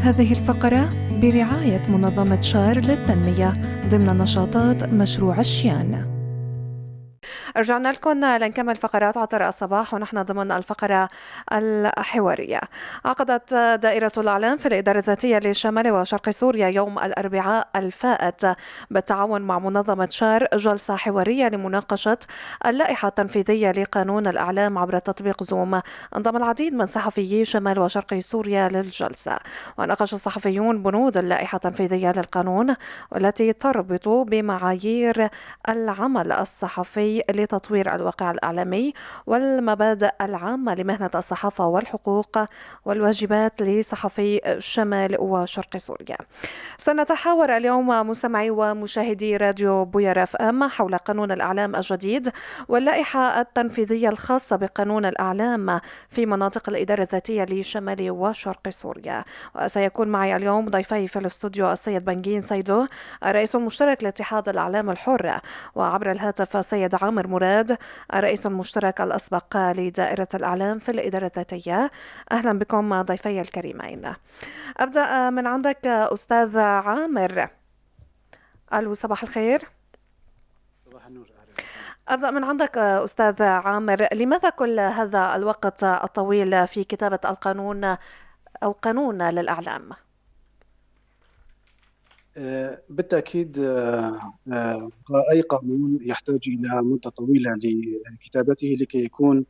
هذه الفقرة برعاية منظمة شار للتنمية ضمن نشاطات مشروع الشيان. رجعنا لكم لنكمل فقرات عطر الصباح ونحن ضمن الفقرة الحوارية. عقدت دائرة الإعلام في الإدارة الذاتية لشمال وشرق سوريا يوم الأربعاء الفائت بالتعاون مع منظمة شار جلسة حوارية لمناقشة اللائحة التنفيذية لقانون الإعلام عبر تطبيق زوم. انضم العديد من صحفيي شمال وشرق سوريا للجلسة، وناقش الصحفيون بنود اللائحة التنفيذية للقانون والتي تربط بمعايير العمل الصحفي لتطوير الواقع الإعلامي والمبادئ العامة لمهنة الصحافة والحقوق والواجبات لصحفي شمال وشرق سوريا. سنتحاور اليوم مستمعي ومشاهدي راديو بوير اف ام حول قانون الإعلام الجديد واللائحة التنفيذية الخاصة بقانون الإعلام في مناطق الإدارة الذاتية لشمال وشرق سوريا. وسيكون معي اليوم ضيفي في الاستوديو السيد بنجين سيدو الرئيس المشترك لاتحاد الإعلام الحر، وعبر الهاتف السيد عامر مراد الرئيس المشترك الأسبق لدائرة الإعلام في الإدارة الذاتية. أهلا بكم ضيفي الكريمين. أبدأ من عندك أستاذ عامر. ألو، صباح الخير. صباح النور. أهلا وسهلا. أبدأ من عندك أستاذ عامر، لماذا كل هذا الوقت الطويل في كتابة القانون أو قانون للإعلام؟ بالتأكيد، أي قانون يحتاج إلى مدة طويلة لكتابته لكي يكون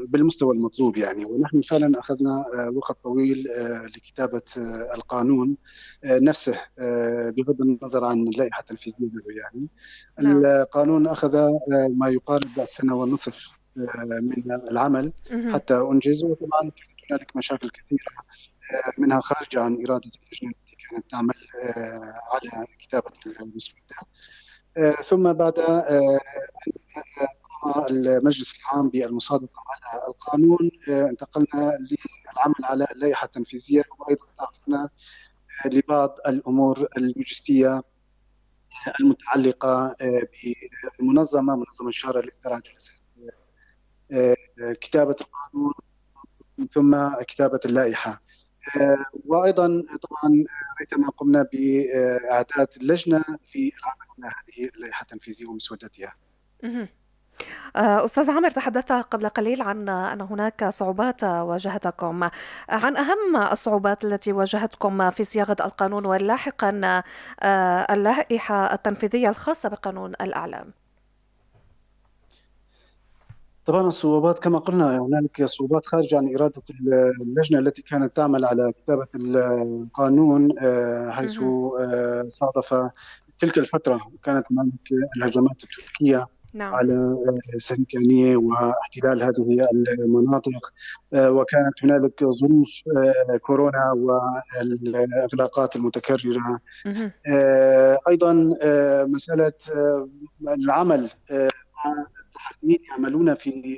بالمستوى المطلوب يعني، ونحن فعلا أخذنا وقت طويل لكتابة القانون نفسه، بغض النظر عن اللائحة التنفيذية له يعني. القانون أخذ ما يقارب سنة ونصف من العمل حتى أنجز، وطبعا كانت هنالك مشاكل كثيرة منها خارجة عن إرادة اللجنة التي كانت تعمل على كتابة المسودة. ثم بعد أن قام المجلس العام بالمصادقة على القانون، انتقلنا للعمل على اللائحة التنفيذية، وأيضا تعرضنا لبعض الأمور اللوجستية المتعلقة بالمنظمة، منظمة الشارع التي ترعى جلسات كتابة القانون ثم كتابة اللائحة. وأيضا طبعا ريثما قمنا بإعداد اللجنة للعمل على هذه اللائحة التنفيذية ومسودتها. أستاذ عامر، تحدثت قبل قليل عن أن هناك صعوبات واجهتكم، عن أهم الصعوبات التي واجهتكم في صياغة القانون ولاحقا اللائحة التنفيذية الخاصة بقانون الإعلام. طبعا الصعوبات كما قلنا هنالك صعوبات خارجة عن إرادة اللجنة التي كانت تعمل على كتابة القانون، حيث صادف تلك الفترة كانت هنالك الهجمات التركية على سريكانية واحتلال هذه المناطق، وكانت هنالك ظروف كورونا والإغلاقات المتكررة. أيضا مسألة العمل مع الصحفيين يعملون في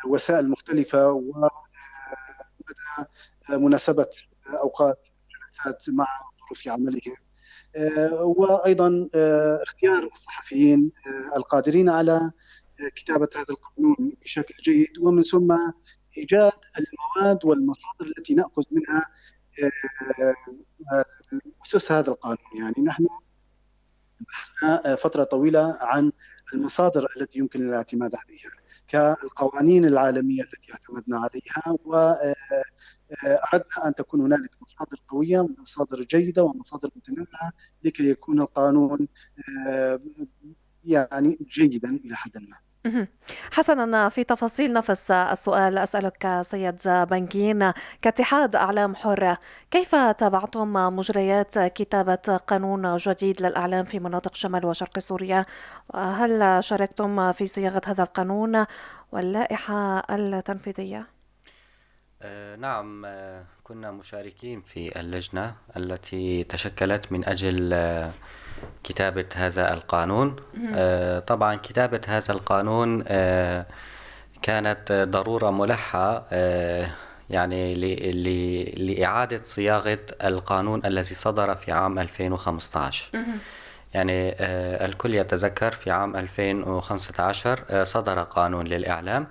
وسائل مختلفة ومدى مناسبة أوقات الجلسات مع ظروف عملهم، وأيضا اختيار الصحفيين القادرين على كتابة هذا القانون بشكل جيد، ومن ثم إيجاد المواد والمصادر التي نأخذ منها أسس هذا القانون. نحن بحثنا فترة طويلة عن المصادر التي يمكن الاعتماد عليها كالقوانين العالمية التي اعتمدنا عليها، وأردنا أن تكون هنالك مصادر قوية، مصادر جيدة ومصادر متنوعة لكي يكون القانون جيدا إلى حد ما. حسنا، في تفاصيل نفس السؤال أسألك سيد بنجين، كاتحاد أعلام حر كيف تابعتم مجريات كتابة قانون جديد للأعلام في مناطق شمال وشرق سوريا؟ هل شاركتم في صياغة هذا القانون واللائحة التنفيذية؟ نعم، كنا مشاركين في اللجنة التي تشكلت من أجل كتابة هذا القانون. طبعا كتابة هذا القانون كانت ضرورة ملحة لإعادة صياغة القانون الذي صدر في عام 2015. الكل يتذكر في عام 2015، صدر قانون للإعلام،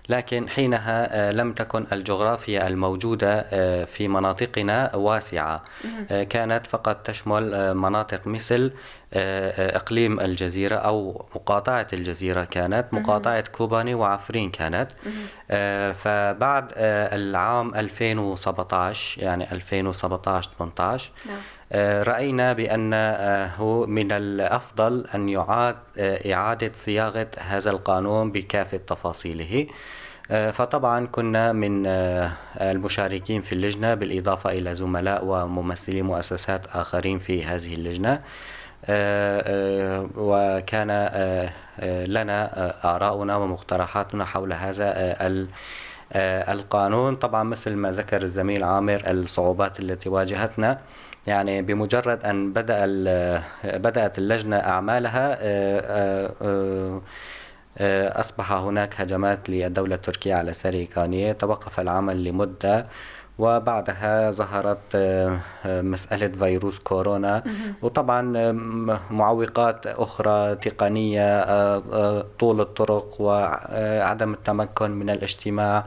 لكن حينها لم تكن الجغرافيا الموجودة في مناطقنا واسعة، كانت فقط تشمل مناطق مثل إقليم الجزيرة أو مقاطعة الجزيرة، كانت مقاطعة كوباني وعفرين كانت. فبعد العام 2017 يعني 2017-18 رأينا بأنه من الأفضل أن يعاد إعادة صياغة هذا القانون بكافة تفاصيله. فطبعا كنا من المشاركين في اللجنة بالإضافة إلى زملاء وممثلي مؤسسات آخرين في هذه اللجنة، وكان لنا آراؤنا ومقترحاتنا حول هذا القانون. طبعا مثل ما ذكر الزميل عامر الصعوبات التي واجهتنا، يعني بمجرد أن بدأت اللجنة أعمالها أصبح هناك هجمات للدولة التركية على سريكانية، توقف العمل لمدة، وبعدها ظهرت مسألة فيروس كورونا، وطبعا معوقات أخرى تقنية، طول الطرق وعدم التمكن من الاجتماع،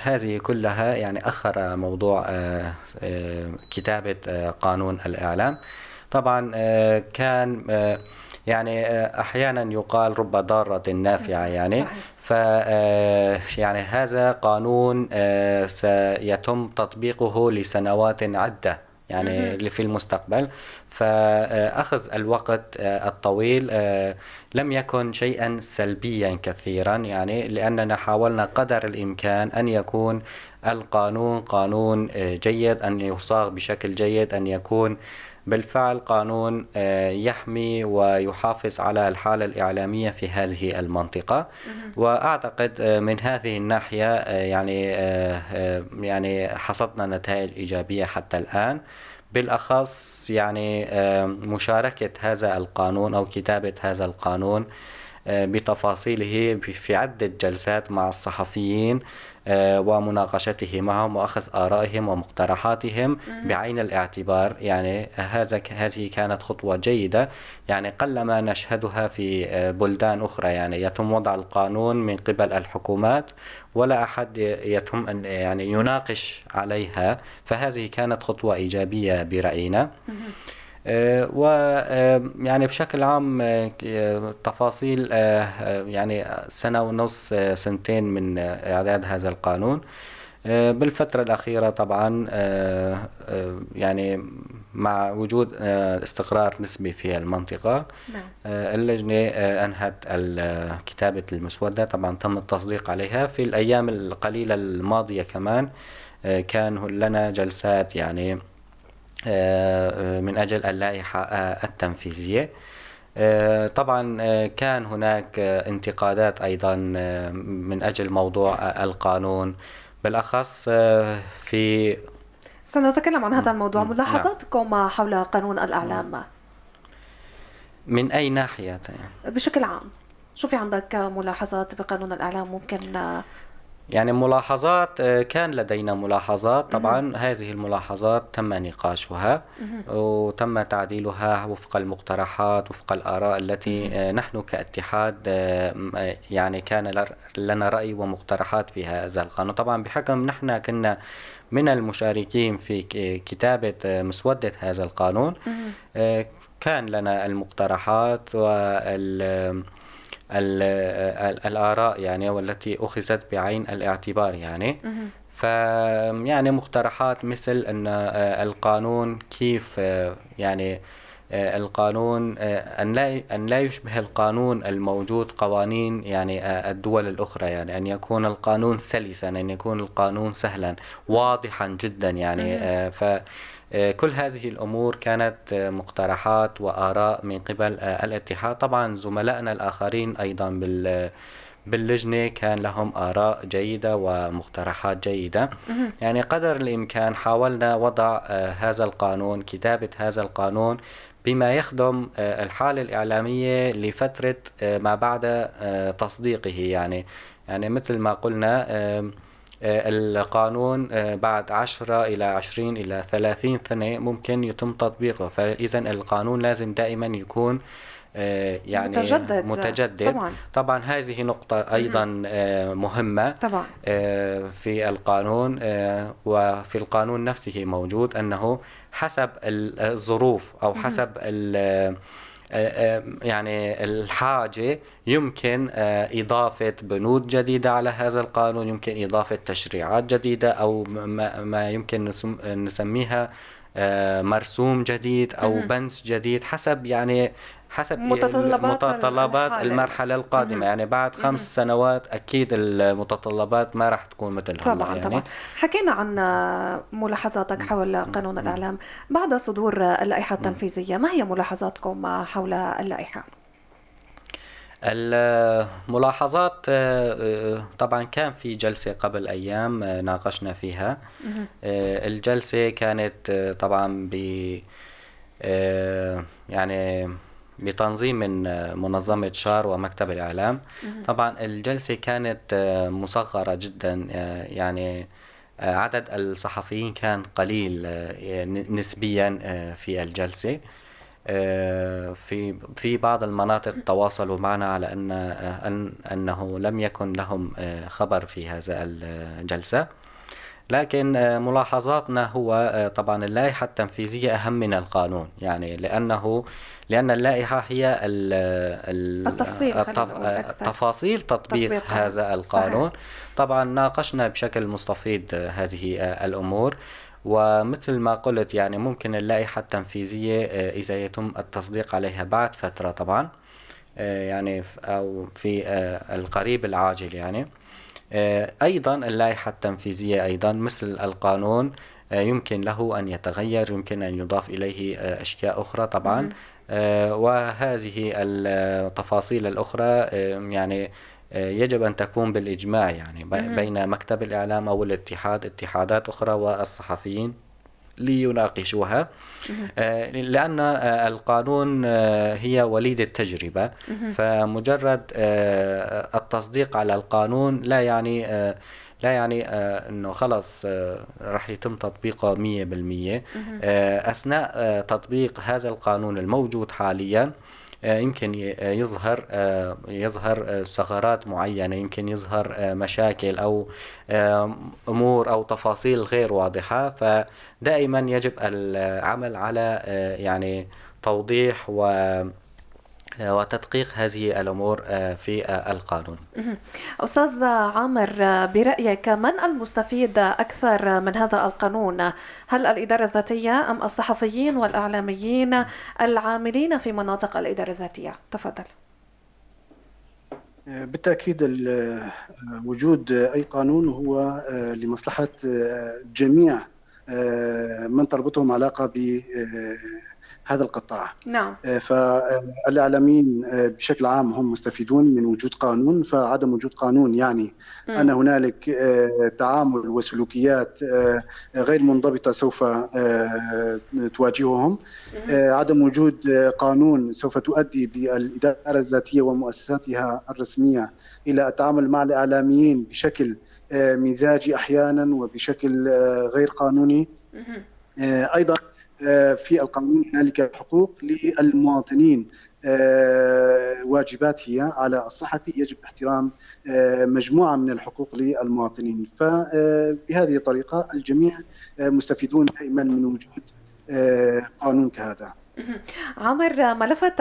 هذه كلها يعني أخر موضوع كتابة قانون الإعلام. طبعا كان يعني أحيانا يقال رب ضارة نافعة يعني. صحيح. ف يعني هذا قانون سيتم تطبيقه لسنوات عدة يعني في المستقبل، فأخذ الوقت الطويل لم يكن شيئا سلبيا كثيرا، يعني لأننا حاولنا قدر الإمكان أن يكون القانون قانون جيد، أن يصاغ بشكل جيد، أن يكون بالفعل قانون يحمي ويحافظ على الحالة الإعلامية في هذه المنطقة. وأعتقد من هذه الناحية يعني حصدنا نتائج إيجابية حتى الآن، بالأخص يعني مشاركة هذا القانون أو كتابة هذا القانون بتفاصيله في عدة جلسات مع الصحفيين ومناقشته معهم وأخذ آرائهم ومقترحاتهم بعين الاعتبار. يعني هذه كانت خطوة جيدة، يعني قلما نشهدها في بلدان أخرى، يعني يتم وضع القانون من قبل الحكومات ولا أحد يتم أن يعني يناقش عليها، فهذه كانت خطوة إيجابية برأينا. و يعني بشكل عام تفاصيل يعني سنة ونص سنتين من إعداد هذا القانون. بالفترة الأخيرة طبعا يعني مع وجود استقرار نسبي في المنطقة، نعم. اللجنة أنهت كتابة المسودة، طبعا تم التصديق عليها في الأيام القليلة الماضية. كمان كان لنا جلسات يعني من أجل اللائحة التنفيذية. طبعا كان هناك انتقادات أيضا من أجل موضوع القانون بالأخص في سنتكلم عن هذا الموضوع. نعم. ملاحظاتكم حول قانون الإعلام من أي ناحية؟ بشكل عام شو في عندك ملاحظات بقانون الإعلام ممكن؟ يعني ملاحظات، كان لدينا ملاحظات طبعا. هذه الملاحظات تم نقاشها وتم تعديلها وفق المقترحات، وفق الآراء التي نحن كاتحاد يعني كان لنا رأي ومقترحات في هذا القانون. طبعا بحكم نحن كنا من المشاركين في كتابة مسودة هذا القانون، كان لنا المقترحات الآراء يعني والتي أخذت بعين الاعتبار يعني. ف يعني مقترحات مثل أن القانون كيف يعني القانون أن لا يشبه القانون الموجود قوانين يعني الدول الأخرى، يعني أن يكون القانون سلسا، أن يكون القانون سهلا واضحا جدا يعني. ف كل هذه الأمور كانت مقترحات وآراء من قبل الاتحاد. طبعا زملائنا الآخرين أيضا باللجنة كان لهم آراء جيدة ومقترحات جيدة. يعني قدر الإمكان حاولنا وضع هذا القانون، كتابة هذا القانون بما يخدم الحالة الإعلامية لفترة ما بعد تصديقه. يعني مثل ما قلنا القانون بعد 10 إلى 20 إلى 30 سنة ممكن يتم تطبيقه، فإذا القانون لازم دائما يكون يعني متجدد. طبعا هذه نقطة أيضا مهمة طبعا في القانون، وفي القانون نفسه موجود أنه حسب الظروف أو حسب يعني الحاجة يمكن إضافة بنود جديدة على هذا القانون، يمكن إضافة تشريعات جديدة أو ما يمكن نسميها مرسوم جديد أو بنس جديد حسب يعني حسب متطلبات المرحلة القادمة. يعني بعد 5 سنوات أكيد المتطلبات ما راح تكون مثل هلا. طبعا يعني. طبعا حكينا عن ملاحظاتك حول قانون الإعلام بعد صدور اللائحة التنفيذية، ما هي ملاحظاتكم حول اللائحة؟ الملاحظات طبعا كان في جلسة قبل أيام ناقشنا فيها. الجلسة كانت طبعا يعني بتنظيم من منظمة شار ومكتب الإعلام. طبعا الجلسة كانت مصغرة جدا، يعني عدد الصحفيين كان قليل نسبيا في الجلسة. في بعض المناطق تواصلوا معنا على أنه لم يكن لهم خبر في هذا الجلسة، لكن ملاحظاتنا هو طبعا اللائحة التنفيذية أهم من القانون، يعني لأن اللائحة هي التفصيل، تفاصيل تطبيق هذا القانون. صحيح. طبعا ناقشنا بشكل مستفيض هذه الأمور، ومثل ما قلت يعني ممكن اللائحة التنفيذية إذا يتم التصديق عليها بعد فترة طبعا يعني أو في القريب العاجل يعني. أيضا اللائحة التنفيذية أيضا مثل القانون يمكن له أن يتغير، يمكن أن يضاف إليه أشياء أخرى طبعا. وهذه التفاصيل الأخرى يعني يجب أن تكون بالإجماع يعني بين مكتب الإعلام أو الاتحاد، اتحادات أخرى والصحفيين ليناقشوها، لأن القانون هي وليد التجربة، فمجرد التصديق على القانون لا يعني أنه خلص رح يتم تطبيقه 100%. أثناء تطبيق هذا القانون الموجود حاليا يمكن يظهر ثغرات معينة، يمكن يظهر مشاكل أو أمور أو تفاصيل غير واضحة، فدائما يجب العمل على يعني توضيح وتدقيق هذه الأمور في القانون. أستاذ عامر، برأيك من المستفيد أكثر من هذا القانون؟ هل الإدارة الذاتية أم الصحفيين والإعلاميين العاملين في مناطق الإدارة الذاتية؟ تفضل. بالتأكيد وجود أي قانون هو لمصلحة جميع من تربطهم علاقة ب هذا القطاع. نعم. فالإعلاميين بشكل عام هم مستفيدون من وجود قانون، فعدم وجود قانون يعني أن هنالك تعامل وسلوكيات غير منضبطة سوف تواجههم. عدم وجود قانون سوف تؤدي بالإدارة الذاتية ومؤسساتها الرسمية إلى التعامل مع الإعلاميين بشكل مزاجي أحيانا وبشكل غير قانوني. أيضا في القانون هنالك حقوق للمواطنين، واجبات هي على الصحفي، يجب احترام مجموعة من الحقوق للمواطنين. فبهذه الطريقة الجميع مستفيدون دائما من وجود قانون كهذا. عامر، ما لفت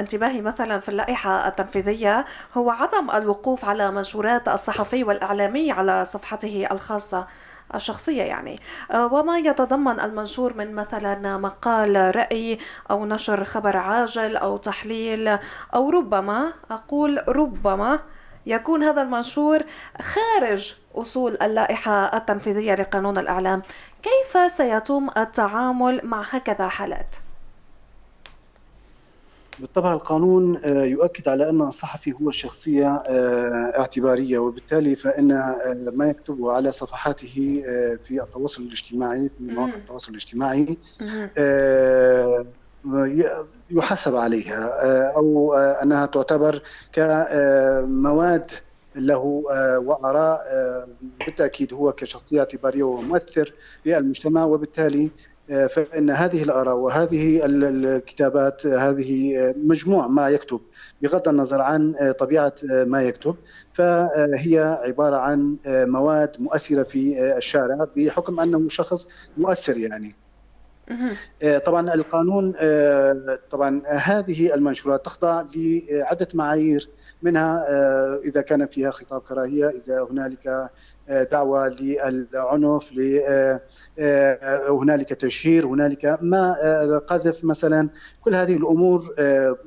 انتباهي مثلا في اللائحة التنفيذية هو عدم الوقوف على منشورات الصحفي والإعلامي على صفحته الخاصة الشخصية يعني، وما يتضمن المنشور من مثلا مقال رأي أو نشر خبر عاجل أو تحليل، أو ربما أقول ربما يكون هذا المنشور خارج أصول اللائحة التنفيذية لقانون الإعلام. كيف سيتم التعامل مع هكذا حالات؟ بالطبع القانون يؤكد على أن الصحفي هو شخصية اعتبارية، وبالتالي فإن ما يكتبه على صفحاته في التواصل الاجتماعي، في مواقع التواصل الاجتماعي، يحاسب عليها، أو أنها تعتبر كمواد له وآراء. بالتأكيد هو كشخصية اعتبارية ومؤثر في المجتمع، وبالتالي فإن هذه الآراء وهذه الكتابات، هذه مجموع ما يكتب بغض النظر عن طبيعة ما يكتب، فهي عبارة عن مواد مؤثرة في الشارع بحكم أنه شخص مؤثر يعني. طبعا القانون، طبعا هذه المنشورات تخضع لعدة معايير، منها إذا كان فيها خطاب كراهية، إذا هنالك دعوة للعنف، هنالك تشهير، هنالك ما قذف مثلا، كل هذه الأمور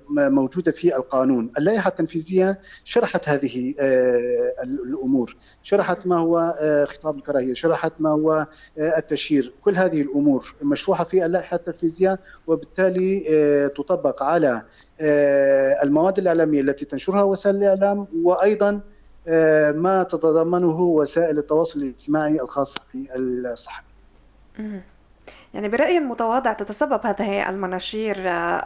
موجودة في القانون. اللائحة التنفيذية شرحت هذه الأمور، شرحت ما هو خطاب الكراهية، شرحت ما هو التشهير، كل هذه الأمور مشروحة في اللائحة التنفيذية، وبالتالي تطبق على المواد الإعلامية التي تنشرها وسائل الإعلام، وأيضا ما تتضمنه وسائل التواصل الاجتماعي الخاصة بالصحفي. يعني برأيي المتواضع تتسبب هذه المناشير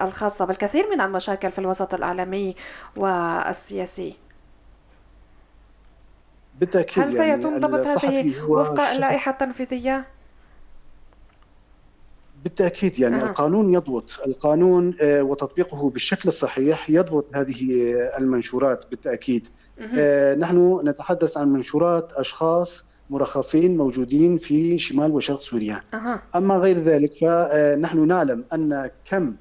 الخاصة بالكثير من المشاكل في الوسط الإعلامي والسياسي. بالتأكيد. هل سيتم ضبط هذه وفق اللائحة التنفيذية؟ بالتأكيد يعني القانون يضبط، القانون وتطبيقه بالشكل الصحيح يضبط هذه المنشورات بالتأكيد. نحن نتحدث عن منشورات أشخاص مرخصين موجودين في شمال وشرق سوريا. أما غير ذلك فنحن نعلم أن كم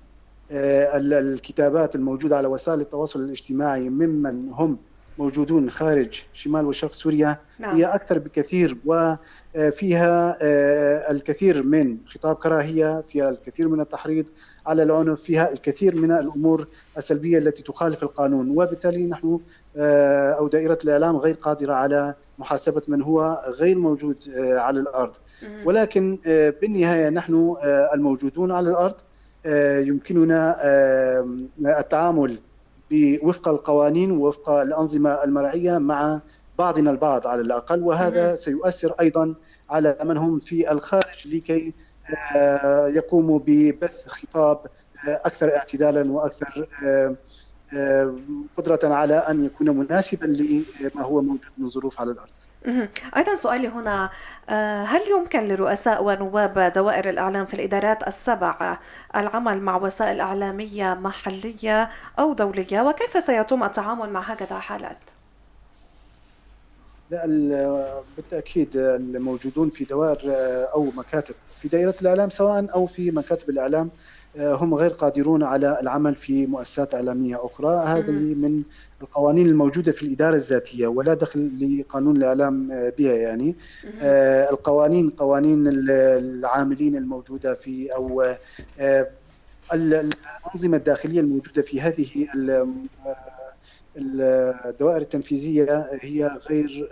الكتابات الموجودة على وسائل التواصل الاجتماعي ممن هم موجودون خارج شمال وشرق سوريا هي أكثر بكثير، وفيها الكثير من خطاب كراهية، فيها الكثير من التحريض على العنف، فيها الكثير من الأمور السلبية التي تخالف القانون، وبالتالي نحن أو دائرة الإعلام غير قادرة على محاسبة من هو غير موجود على الأرض. ولكن بالنهاية نحن الموجودون على الأرض يمكننا التعامل وفق القوانين ووفق الأنظمة المرعية مع بعضنا البعض على الأقل، وهذا سيؤثر أيضا على من هم في الخارج لكي يقوموا ببث خطاب أكثر اعتدالا وأكثر قدرة على أن يكون مناسبا لما هو موجود من ظروف على الأرض. أيضا سؤالي هنا، هل يمكن لرؤساء ونواب دوائر الإعلام في الإدارات السبع العمل مع وسائل إعلامية محلية أو دولية، وكيف سيتم التعامل مع هكذا حالات؟ لا، بالتأكيد الموجودون في دوائر أو مكاتب في دائرة الإعلام سواء أو في مكاتب الإعلام هم غير قادرون على العمل في مؤسسات إعلامية أخرى. هذه من القوانين الموجودة في الإدارة الذاتية ولا دخل لقانون الإعلام بها. يعني القوانين قوانين العاملين الموجودة في أو الأنظمة الداخلية الموجودة في هذه الدوائر التنفيذية هي غير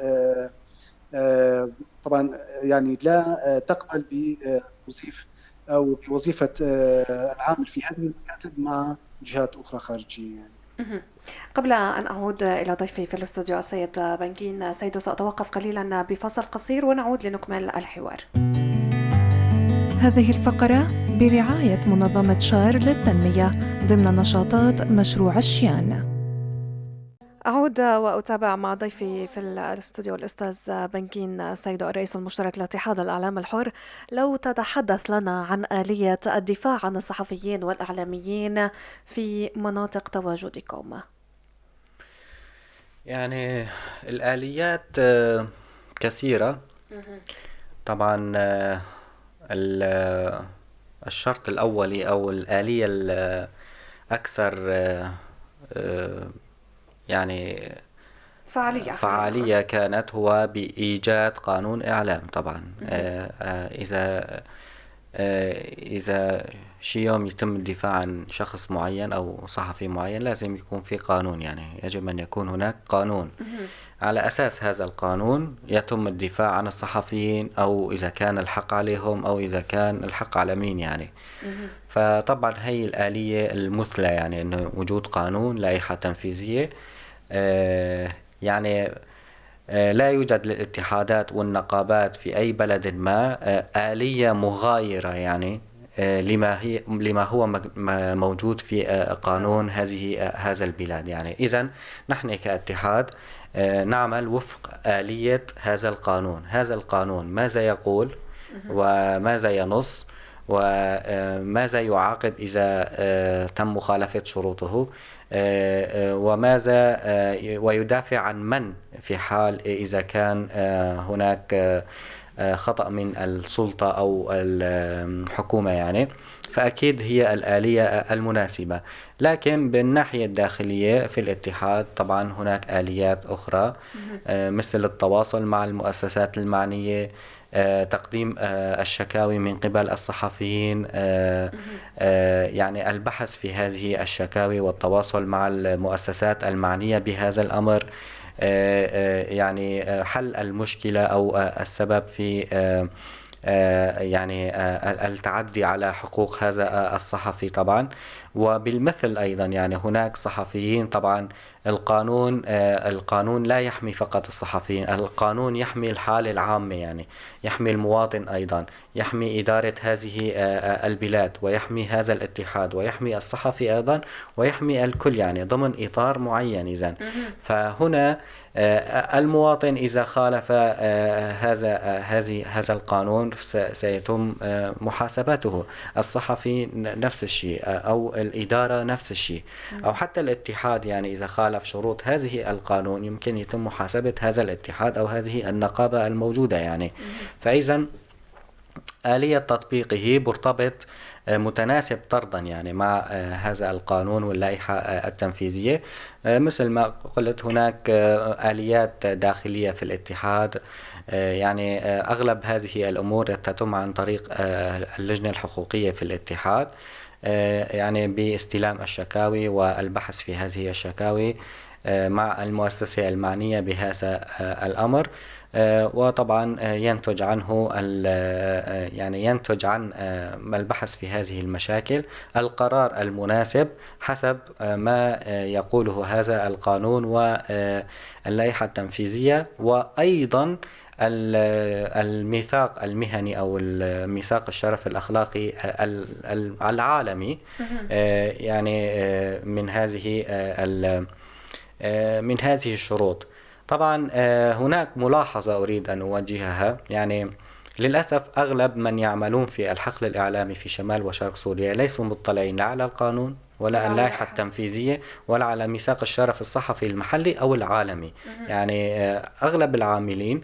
طبعا يعني لا تقبل بتوظيف أو بوظيفة العامل في هذه المكاتب مع جهات أخرى خارجية يعني. قبل أن أعود إلى ضيفي في الاستوديو السيد بنكين سيدو، سأتوقف قليلا بفصل قصير ونعود لنكمل الحوار. هذه الفقرة برعاية منظمة شار للتنمية ضمن نشاطات مشروع الشيان. أعود وأتابع مع ضيفي في الاستوديو الأستاذ بنكين سيدو الرئيس المشترك لاتحاد الإعلام الحر. لو تتحدث لنا عن آلية الدفاع عن الصحفيين والإعلاميين في مناطق تواجدكم. يعني الآليات كثيرة طبعا. الشرط الأولي أو الآلية الأكثر يعني فعالية كانت هو بإيجاد قانون إعلام طبعا. إذا شي يوم يتم الدفاع عن شخص معين أو صحفي معين لازم يكون في قانون، يعني يجب أن يكون هناك قانون. على أساس هذا القانون يتم الدفاع عن الصحفيين، أو إذا كان الحق عليهم أو إذا كان الحق على مين يعني. فطبعا هي الآلية المثلى، يعني أنه وجود قانون، لائحة تنفيذية. يعني لا يوجد للاتحادات والنقابات في أي بلد ما آلية مغايرة يعني لما هو موجود في قانون هذا البلاد يعني. إذن نحن كاتحاد نعمل وفق آلية هذا القانون. هذا القانون ماذا يقول وماذا ينص، وماذا يعاقب إذا تم مخالفة شروطه، وماذا ويدافع عن من في حال إذا كان هناك خطأ من السلطة أو الحكومة يعني. فأكيد هي الآلية المناسبة. لكن بالناحية الداخلية في الاتحاد طبعا هناك آليات أخرى، مثل التواصل مع المؤسسات المعنية، تقديم الشكاوي من قبل الصحفيين، يعني البحث في هذه الشكاوي والتواصل مع المؤسسات المعنية بهذا الأمر، يعني حل المشكلة أو السبب في يعني التعدي على حقوق هذا الصحفي طبعا. وبالمثل أيضا يعني هناك صحفيين طبعا، القانون لا يحمي فقط الصحفيين، القانون يحمي الحالة العامة، يعني يحمي المواطن أيضا، يحمي إدارة هذه البلاد، ويحمي هذا الاتحاد، ويحمي الصحفي أيضا، ويحمي الكل يعني ضمن إطار معين. إذن فهنا المواطن إذا خالف هذا القانون سيتم محاسبته، الصحفي نفس الشيء، أو الإدارة نفس الشيء، أو حتى الاتحاد يعني إذا خالف شروط هذه القانون يمكن يتم محاسبة هذا الاتحاد أو هذه النقابة الموجودة يعني. فإذا آلية تطبيقه مرتبط متناسب طردا يعني مع هذا القانون واللائحة التنفيذية. مثل ما قلت هناك آليات داخلية في الاتحاد، يعني أغلب هذه الأمور تتم عن طريق اللجنة الحقوقية في الاتحاد، يعني باستلام الشكاوي والبحث في هذه الشكاوي مع المؤسسة المعنية بهذا الأمر، وطبعا ينتج عنه يعني ينتج عن البحث في هذه المشاكل القرار المناسب حسب ما يقوله هذا القانون واللائحة التنفيذية، وأيضا الميثاق المهني أو الميثاق الشرف الأخلاقي العالمي، يعني من هذه الشروط. طبعا هناك ملاحظة أريد أن أوجهها، يعني للأسف أغلب من يعملون في الحقل الإعلامي في شمال وشرق سوريا ليسوا مطلعين لا على القانون ولا اللائحة التنفيذية ولا على ميثاق الشرف الصحفي المحلي أو العالمي. يعني أغلب العاملين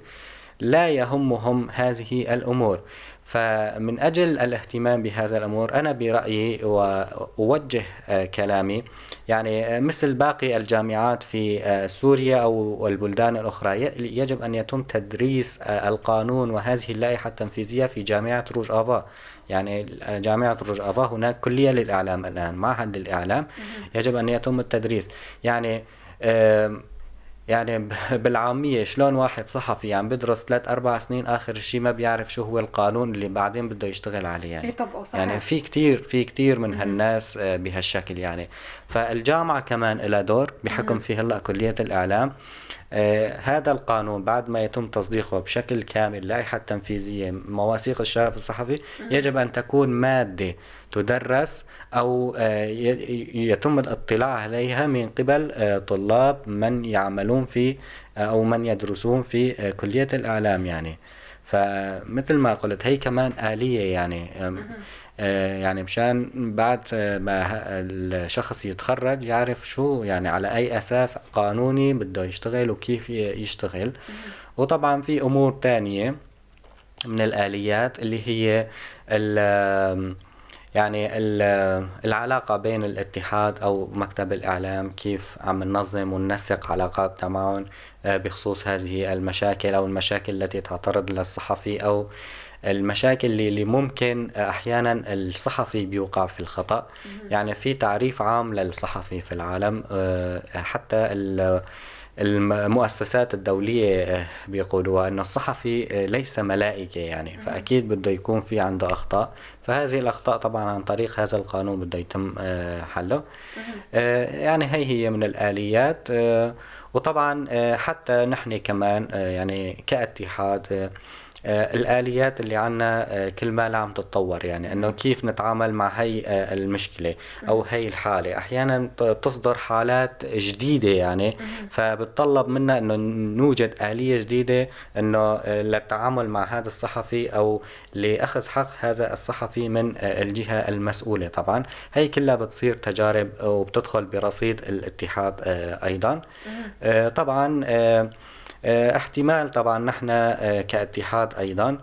لا يهمهم هذه الأمور. فمن أجل الاهتمام بهذا الأمور أنا برأيي وأوجه كلامي يعني مثل باقي الجامعات في سوريا أو البلدان الأخرى، يجب أن يتم تدريس القانون وهذه اللائحة التنفيذية في جامعة روج آفا. يعني جامعة روج آفا هناك كلية للإعلام الآن، معهد للإعلام، يجب أن يتم التدريس. يعني يعني بالعامية شلون واحد صحفي عم بدرس 3-4 سنين آخر شيء ما بيعرف شو هو القانون اللي بعدين بده يشتغل عليه يعني. صحيح. يعني في كتير من هالناس بهالشكل يعني. فالجامعة كمان لها دور بحكم في هلا كلية الإعلام. هذا القانون بعد ما يتم تصديقه بشكل كامل، لائحة تنفيذية، مواثيق الشرف الصحفي، يجب أن تكون مادة تدرس أو يتم الاطلاع عليها من قبل طلاب من يعملون في أو من يدرسون في كلية الإعلام يعني. فمثل ما قلت هي كمان آلية يعني، يعني مشان بعد ما الشخص يتخرج يعرف شو يعني على أي أساس قانوني بده يشتغل وكيف يشتغل. وطبعا في أمور تانية من الآليات اللي هي يعني العلاقة بين الاتحاد أو مكتب الإعلام، كيف عم ننظم وننسق علاقاتنا معهم بخصوص هذه المشاكل أو المشاكل التي تعترض للصحفي أو المشاكل اللي ممكن أحيانا الصحفي بيوقع في الخطأ. يعني في تعريف عام للصحفي في العالم، حتى المؤسسات الدولية بيقولوا أن الصحفي ليس ملائكة يعني، فأكيد بده يكون في عنده أخطاء، فهذه الأخطاء طبعا عن طريق هذا القانون بده يتم حله. يعني هي من الآليات. وطبعا حتى نحن كمان يعني كاتحاد الآليات اللي عنا كل ما عم تتطور، يعني إنه كيف نتعامل مع هي المشكلة أو هي الحالة. أحيانا بتصدر حالات جديدة يعني، فبتطلب منا إنه نوجد آلية جديدة إنه للتعامل مع هذا الصحفي أو لأخذ حق هذا الصحفي من الجهة المسؤولة. طبعا هي كلها بتصير تجارب وبتدخل برصيد الاتحاد أيضا. طبعا احتمال طبعا نحن كاتحاد أيضا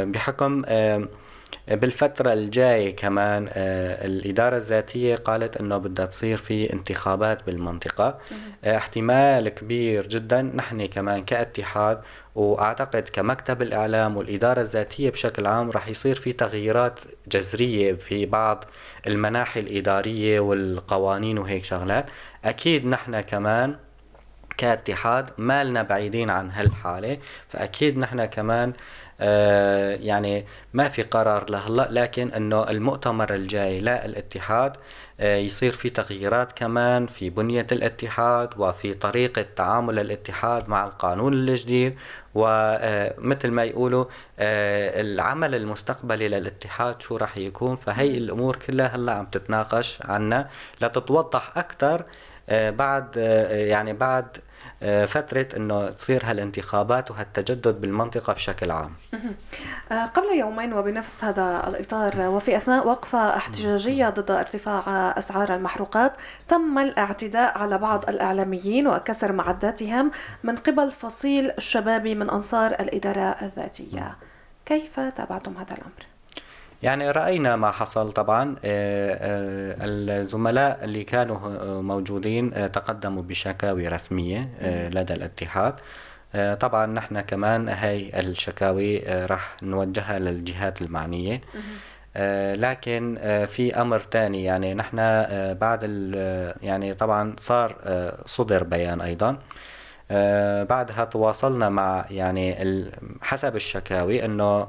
بحكم بالفترة الجاية كمان الإدارة الذاتية قالت أنه بدها تصير في انتخابات بالمنطقة، احتمال كبير جدا نحن كمان كاتحاد وأعتقد كمكتب الإعلام والإدارة الذاتية بشكل عام رح يصير في تغييرات جذرية في بعض المناحي الإدارية والقوانين وهيك شغلات. أكيد نحن كمان كاتحاد ما لنا بعيدين عن هالحالة، فأكيد نحن كمان يعني ما في قرار لهلا، لكن انه المؤتمر الجاي للاتحاد يصير في تغييرات كمان في بنية الاتحاد وفي طريقة تعامل الاتحاد مع القانون الجديد، ومثل ما يقولوا العمل المستقبلي للاتحاد شو راح يكون. فهي الامور كلها هلا عم تتناقش عنا لتتوضح اكثر بعد يعني بعد فترة أنه تصير هالانتخابات وهالتجدد بالمنطقة بشكل عام. قبل يومين وبنفس هذا الإطار وفي أثناء وقفة احتجاجية ضد ارتفاع أسعار المحروقات تم الاعتداء على بعض الإعلاميين وكسر معداتهم من قبل فصيل شبابي من أنصار الإدارة الذاتية. كيف تابعتم هذا الأمر؟ يعني رأينا ما حصل طبعا. الزملاء اللي كانوا موجودين تقدموا بشكاوي رسمية لدى الاتحاد. طبعا نحن كمان هاي الشكاوي راح نوجهها للجهات المعنية. لكن في أمر تاني، يعني نحن بعد يعني طبعا صار صدر بيان أيضا، بعدها تواصلنا مع يعني حسب الشكاوي أنه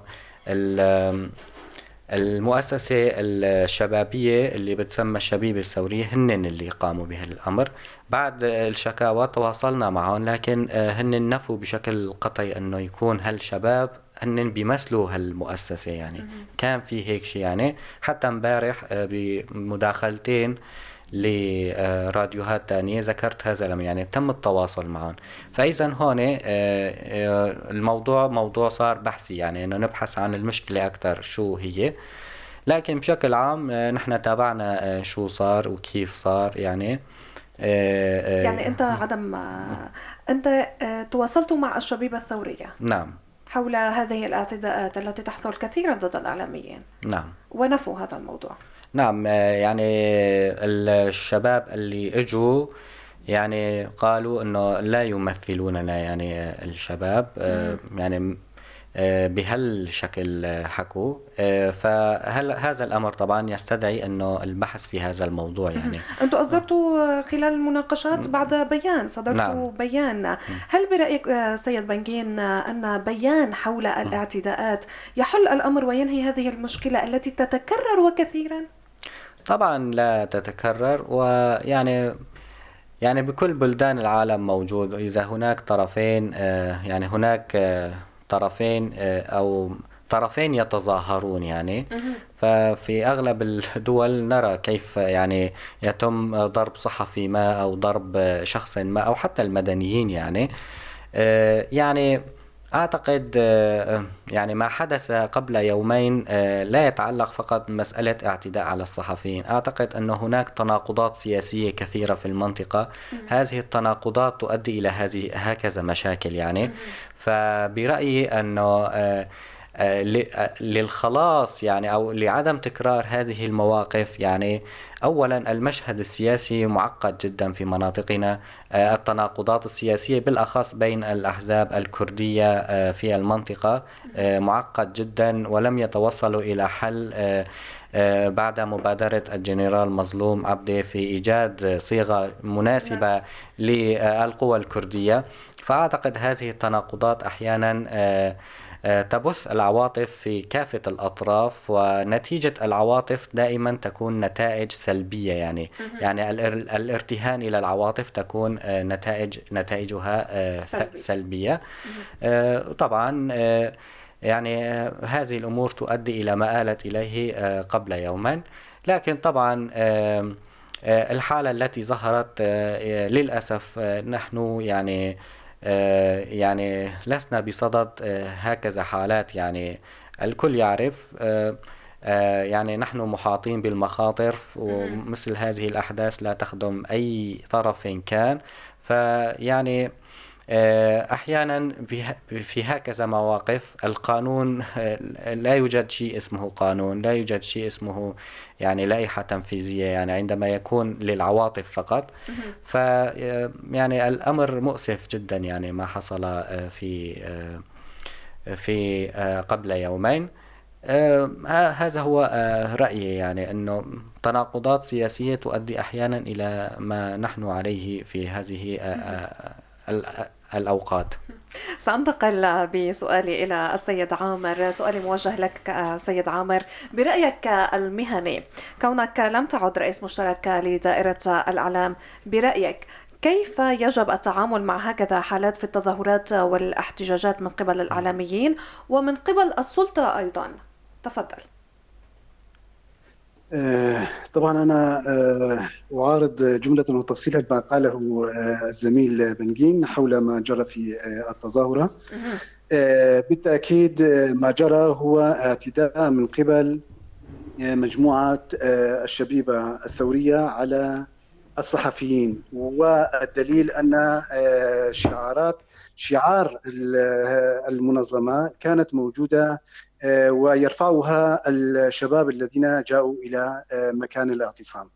المؤسسة الشبابية اللي بتسمى الشبيبة الثورية هن اللي قاموا بهالأمر. بعد الشكاوى تواصلنا معهم، لكن هن نفوا بشكل قطعي أنه يكون هالشباب هن بيمثلوا هالمؤسسة. يعني كان في هيك شيء، يعني حتى امبارح بمداخلتين لراديوهات تانية ذكرت هذا الأمر، يعني تم التواصل معهم. فإذا هون الموضوع موضوع صار بحثي، يعني إنه نبحث عن المشكلة أكثر شو هي. لكن بشكل عام نحن تابعنا شو صار وكيف صار. يعني يعني أنت عدم أنت تواصلت مع الشبيبة الثورية؟ نعم، حول هذه الاعتداءات التي تحصل كثيرا ضد الإعلاميين. نعم، ونفوا هذا الموضوع. نعم، يعني الشباب اللي اجوا يعني قالوا انه لا يمثلوننا، يعني الشباب يعني بهالشكل حكوا. فهل هذا الامر طبعا يستدعي انه البحث في هذا الموضوع. يعني انتم اصدرتوا خلال المناقشات بعد بيان، صدرتوا نعم. بيان. هل برايك سيد بنجين ان بيان حول الاعتداءات يحل الامر وينهي هذه المشكله التي تتكرر وكثيرا؟ طبعا لا تتكرر، ويعني يعني بكل بلدان العالم موجود. اذا هناك طرفين يعني هناك طرفين أو طرفين يتظاهرون، يعني ففي أغلب الدول نرى كيف يعني يتم ضرب صحفي ما أو ضرب شخص ما أو حتى المدنيين. يعني يعني أعتقد يعني ما حدث قبل يومين لا يتعلق فقط بمسألة اعتداء على الصحفيين. أعتقد أن هناك تناقضات سياسية كثيرة في المنطقة. هذه التناقضات تؤدي إلى هذه هكذا مشاكل. يعني فبرأيي أنه للخلاص يعني أو لعدم تكرار هذه المواقف، يعني أولا المشهد السياسي معقد جدا في مناطقنا، التناقضات السياسية بالأخص بين الأحزاب الكردية في المنطقة معقد جدا، ولم يتوصلوا إلى حل بعد مبادرة الجنرال مظلوم عبدي في إيجاد صيغة مناسبة للقوى الكردية. فأعتقد هذه التناقضات أحيانا تبث العواطف في كافة الأطراف، ونتيجة العواطف دائما تكون نتائج سلبية. يعني الارتهان إلى العواطف تكون نتائجها سلبية. طبعا يعني هذه الأمور تؤدي إلى ما آلت إليه قبل يومين. لكن طبعا الحالة التي ظهرت للأسف نحن يعني لسنا بصدد هكذا حالات. يعني الكل يعرف يعني نحن محاطين بالمخاطر، ومثل هذه الأحداث لا تخدم أي طرف كان. فيعني أحيانا في هكذا مواقف القانون لا يوجد شيء اسمه قانون، لا يوجد شيء اسمه يعني لائحة تنفيذية، يعني عندما يكون للعواطف فقط. ف يعني الأمر مؤسف جدا، يعني ما حصل في قبل يومين. هذا هو رأيي، يعني أنه تناقضات سياسية تؤدي أحيانا إلى ما نحن عليه في هذه الأوقات. سأنتقل بسؤالي إلى السيد عامر. سؤالي موجه لك سيد عامر، برأيك المهني كونك لم تعد رئيس مشترك لدائرة الإعلام، برأيك كيف يجب التعامل مع هكذا حالات في التظاهرات والاحتجاجات من قبل الإعلاميين ومن قبل السلطة أيضا؟ تفضل. طبعا أنا أعارض جملة وتفصيلا ما قاله الزميل بنجين حول ما جرى في التظاهرة. بالتأكيد ما جرى هو اعتداء من قبل مجموعة الشبيبة الثورية على الصحفيين، والدليل أن شعار المنظمة كانت موجودة ويرفعها الشباب الذين جاءوا إلى مكان الاعتصام.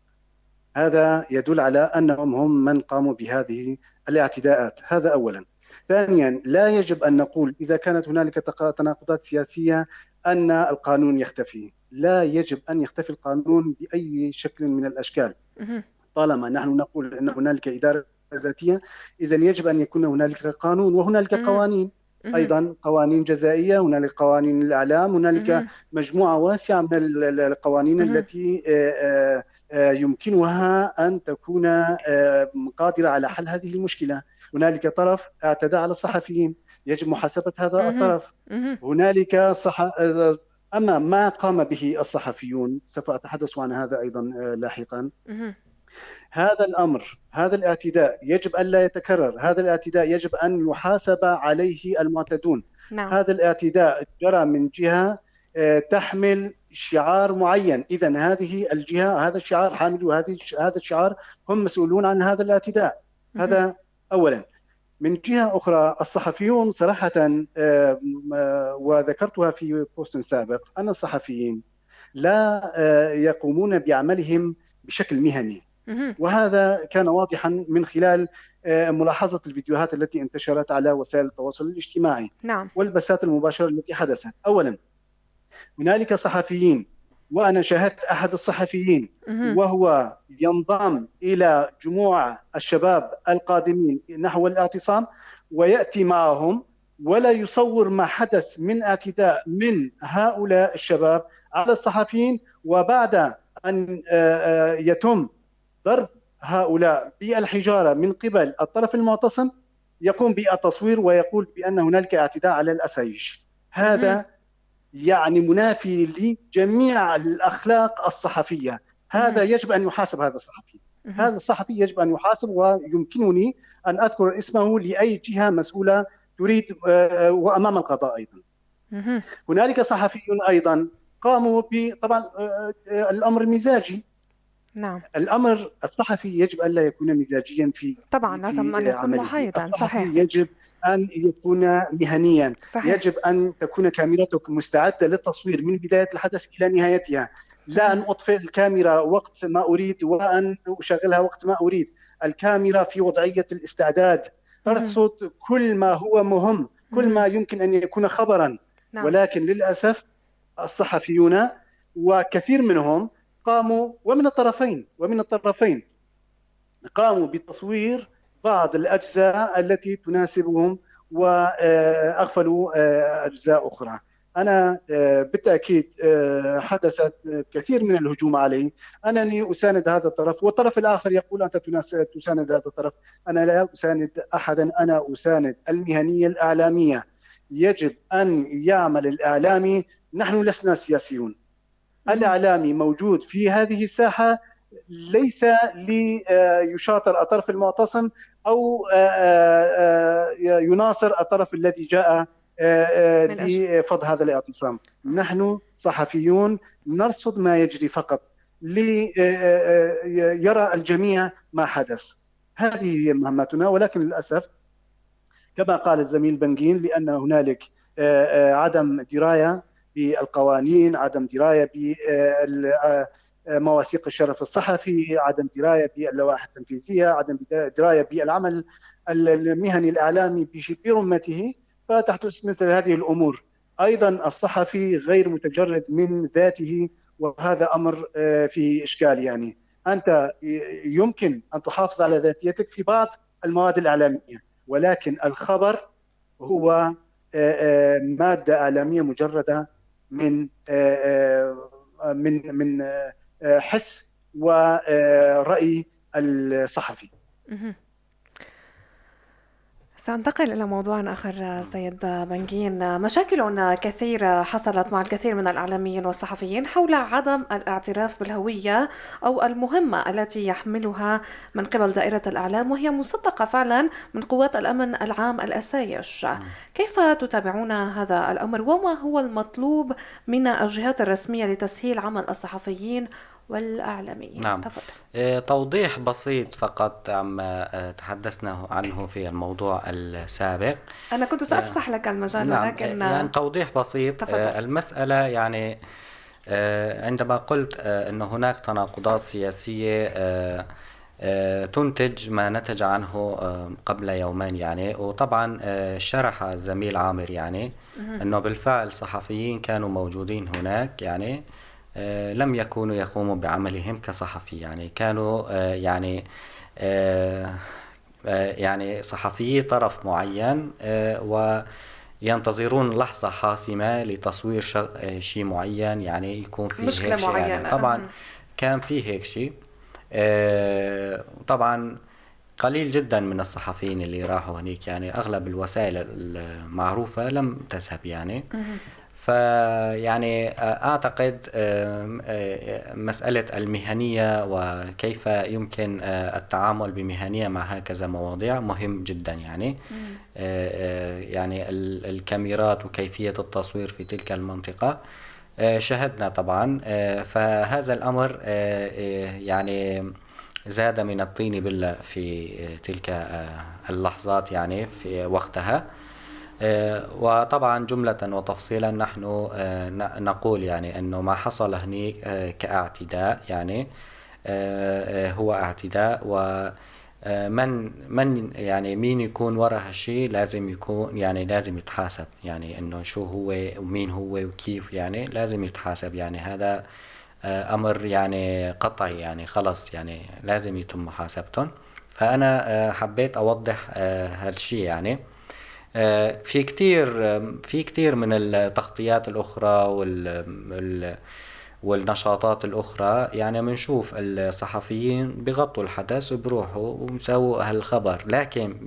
هذا يدل على أنهم هم من قاموا بهذه الاعتداءات. هذا أولا. ثانيا، لا يجب أن نقول إذا كانت هنالك تناقضات سياسية أن القانون يختفي. لا يجب أن يختفي القانون بأي شكل من الأشكال. طالما نحن نقول أن هنالك إدارة ذاتية، إذن يجب أن يكون هنالك قانون وهنالك قوانين أيضا، قوانين جزائية، هنالك قوانين الإعلام، هنالك مجموعة واسعة من القوانين التي يمكنها أن تكون قادرة على حل هذه المشكلة. هنالك طرف اعتدى على الصحفيين، يجب محاسبة هذا الطرف. هنالك أما ما قام به الصحفيون سوف أتحدث عن هذا أيضا لاحقا. هذا الأمر، هذا الاعتداء يجب أن لا يتكرر، هذا الاعتداء يجب أن يحاسب عليه المعتدون. نعم. هذا الاعتداء جرى من جهة تحمل شعار معين، إذن هذه الجهة، هذا الشعار، حاملوا هذا الشعار هم مسؤولون عن هذا الاعتداء. هذا أولا. من جهة أخرى الصحفيون صراحة، وذكرتها في بوست سابق، أن الصحفيين لا يقومون بعملهم بشكل مهني، وهذا كان واضحا من خلال ملاحظة الفيديوهات التي انتشرت على وسائل التواصل الاجتماعي. نعم. والبثات المباشرة التي حدثت. أولا هنالك صحفيين، وأنا شاهدت أحد الصحفيين وهو ينضم إلى جموع الشباب القادمين نحو الاعتصام ويأتي معهم ولا يصور ما حدث من اعتداء من هؤلاء الشباب على الصحفيين، وبعد أن يتم ضرب هؤلاء بالحجارة من قبل الطرف المعتصم يقوم بالتصوير ويقول بأن هنالك اعتداء على الأسايش. هذا يعني منافي لجميع الأخلاق الصحفية. هذا يجب أن يحاسب هذا الصحفي. هذا الصحفي يجب أن يحاسب، ويمكنني أن أذكر اسمه لأي جهة مسؤولة تريد، وأمام القضاء أيضا. هنالك صحفيون أيضا قاموا طبعا الأمر المزاجي. نعم. الأمر الصحفي يجب أن لا يكون مزاجيا في طبعا لازم أن يكون محايدا. صحيح. يجب أن يكون مهنيا. صحيح. يجب أن تكون كاميرتك مستعدة للتصوير من بداية الحدث إلى نهايتها. لا أن أطفئ الكاميرا وقت ما أريد وأن أشغلها وقت ما أريد. الكاميرا في وضعية الاستعداد ترصد كل ما هو مهم، كل ما يمكن أن يكون خبرا. نعم. ولكن للأسف الصحفيون وكثير منهم قاموا، ومن الطرفين قاموا بتصوير بعض الأجزاء التي تناسبهم وأغفلوا أجزاء أخرى. أنا بالتأكيد حدثت كثير من الهجوم علي أنني أساند هذا الطرف، والطرف الآخر يقول أنت تساند هذا الطرف. أنا لا أساند أحدا، أنا أساند المهنية الإعلامية. يجب أن يعمل الإعلامي، نحن لسنا سياسيون. الإعلامي موجود في هذه الساحة ليس ليشاطر الطرف المعتصم أو يناصر الطرف الذي جاء لفض هذا الاعتصام. نحن صحفيون نرصد ما يجري فقط ليرى الجميع ما حدث. هذه هي مهمتنا، ولكن للأسف كما قال الزميل بنجين، لأن هنالك عدم دراية بالقوانين، عدم دراية بمواثيق الشرف الصحفي، عدم دراية باللوائح التنفيذية، عدم دراية بالعمل المهني الإعلامي برمته، فتحدث مثل هذه الأمور. أيضا الصحفي غير متجرد من ذاته، وهذا أمر فيه إشكال. يعني أنت يمكن أن تحافظ على ذاتيتك في بعض المواد الإعلامية، ولكن الخبر هو مادة إعلامية مجردة من من من حس ورأي الصحفي. سأنتقل إلى موضوع آخر سيد بنجين. مشاكل كثيرة حصلت مع الكثير من الإعلاميين والصحفيين حول عدم الاعتراف بالهوية أو المهمة التي يحملها من قبل دائرة الإعلام، وهي مصدقة فعلا من قوات الأمن العام الأسايش. كيف تتابعون هذا الأمر، وما هو المطلوب من الجهات الرسمية لتسهيل عمل الصحفيين والإعلاميين؟ نعم. تفضل. توضيح بسيط فقط عما تحدثنا عنه في الموضوع السابق. أنا كنت سأفسح لك المجال. نعم. ولكن يعني توضيح بسيط. تفضل. المسألة يعني عندما قلت أن هناك تناقضات سياسية تنتج ما نتج عنه قبل يومين يعني، وطبعا شرح الزميل عامر يعني أنه بالفعل صحفيين كانوا موجودين هناك يعني لم يكونوا يقوموا بعملهم كصحفي، يعني كانوا يعني يعني صحفيي طرف معين وينتظرون لحظة حاسمة لتصوير شيء معين، يعني يكون فيه مشكلة هيك شيء معينة. يعني. طبعا كان فيه هيك شيء. طبعا قليل جدا من الصحفيين اللي راحوا هنيك، يعني أغلب الوسائل المعروفة لم تذهب يعني. فيعني أعتقد مسألة المهنية وكيف يمكن التعامل بمهنية مع هكذا مواضيع مهم جدا يعني. يعني الكاميرات وكيفية التصوير في تلك المنطقة شاهدنا طبعا، فهذا الأمر يعني زاد من الطين بلة في تلك اللحظات يعني في وقتها. وطبعا جملة وتفصيلا نحن نقول يعني أنه ما حصل هنيك كاعتداء يعني هو اعتداء، و من يعني مين يكون وراء هالشيء لازم يكون يعني لازم يتحاسب، يعني أنه شو هو ومين هو وكيف، يعني لازم يتحاسب، يعني هذا أمر يعني قطعي، يعني خلص يعني لازم يتم محاسبتهم. فأنا حبيت أوضح هالشيء يعني. في كتير من التغطيات الأخرى والنشاطات الأخرى، يعني منشوف الصحفيين بغطوا الحدث وبروحوا وبيسووا هالخبر، لكن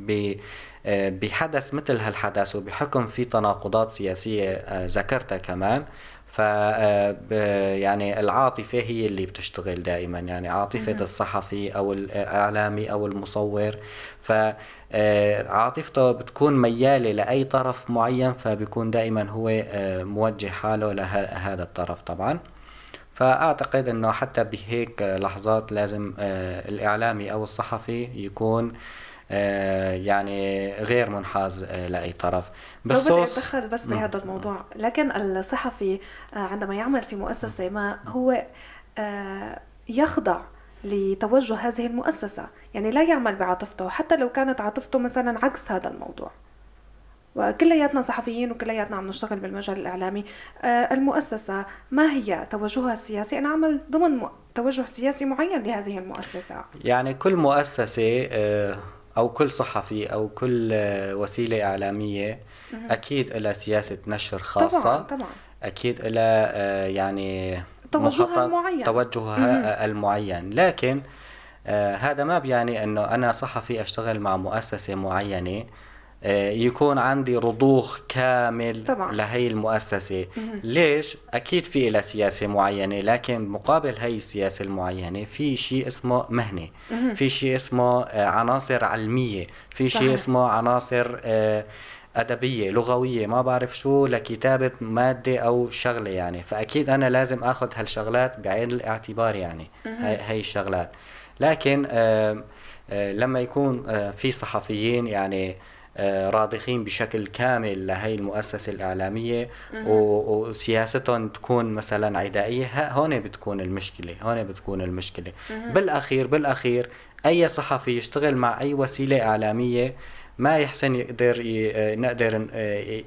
بحدث مثل هالحدث وبحكم في تناقضات سياسية ذكرتها كمان، ف يعني العاطفة هي اللي بتشتغل دائما، يعني عاطفة الصحفي أو الإعلامي أو المصور، ف عاطفته بتكون ميالة لأي طرف معين، فبيكون دائما هو موجه حاله لهذا الطرف طبعا. فأعتقد أنه حتى بهيك لحظات لازم الإعلامي أو الصحفي يكون يعني غير منحاز لأي طرف. بخصوص لو بدي أتدخل بس بهذا الموضوع، لكن الصحفي عندما يعمل في مؤسسة ما هو يخضع لتوجه هذه المؤسسة، يعني لا يعمل بعاطفته حتى لو كانت عاطفته مثلا عكس هذا الموضوع. وكلياتنا صحفيين وكلياتنا عم نشتغل بالمجال الإعلامي، المؤسسة ما هي توجهها السياسي؟ أنا أعمل ضمن توجه سياسي معين لهذه المؤسسة. يعني كل مؤسسة أو كل صحفي أو كل وسيلة إعلامية أكيد لها سياسة نشر خاصة. طبعا طبعا. أكيد لها يعني توجهها المعين. توجهها المعين، لكن هذا ما بيعني أنه أنا صحفي أشتغل مع مؤسسة معينة يكون عندي رضوخ كامل طبعا. لهي المؤسسة. ليش؟ أكيد في إلها سياسة معينة، لكن مقابل هي السياسة المعينة في شيء اسمه مهنة، في شيء اسمه عناصر علمية، في شيء اسمه عناصر أدبية لغوية ما بعرف شو لكتابة مادة أو شغلة يعني. فأكيد أنا لازم أخذ هالشغلات بعين الاعتبار يعني، هاي الشغلات. لكن لما يكون في صحفيين يعني راضخين بشكل كامل لهي المؤسسة الإعلامية وسياستهم تكون مثلا عدائية، هون بتكون المشكلة، هون بتكون المشكلة. بالأخير أي صحفي يشتغل مع أي وسيلة إعلامية ما يحسن يقدر نقدر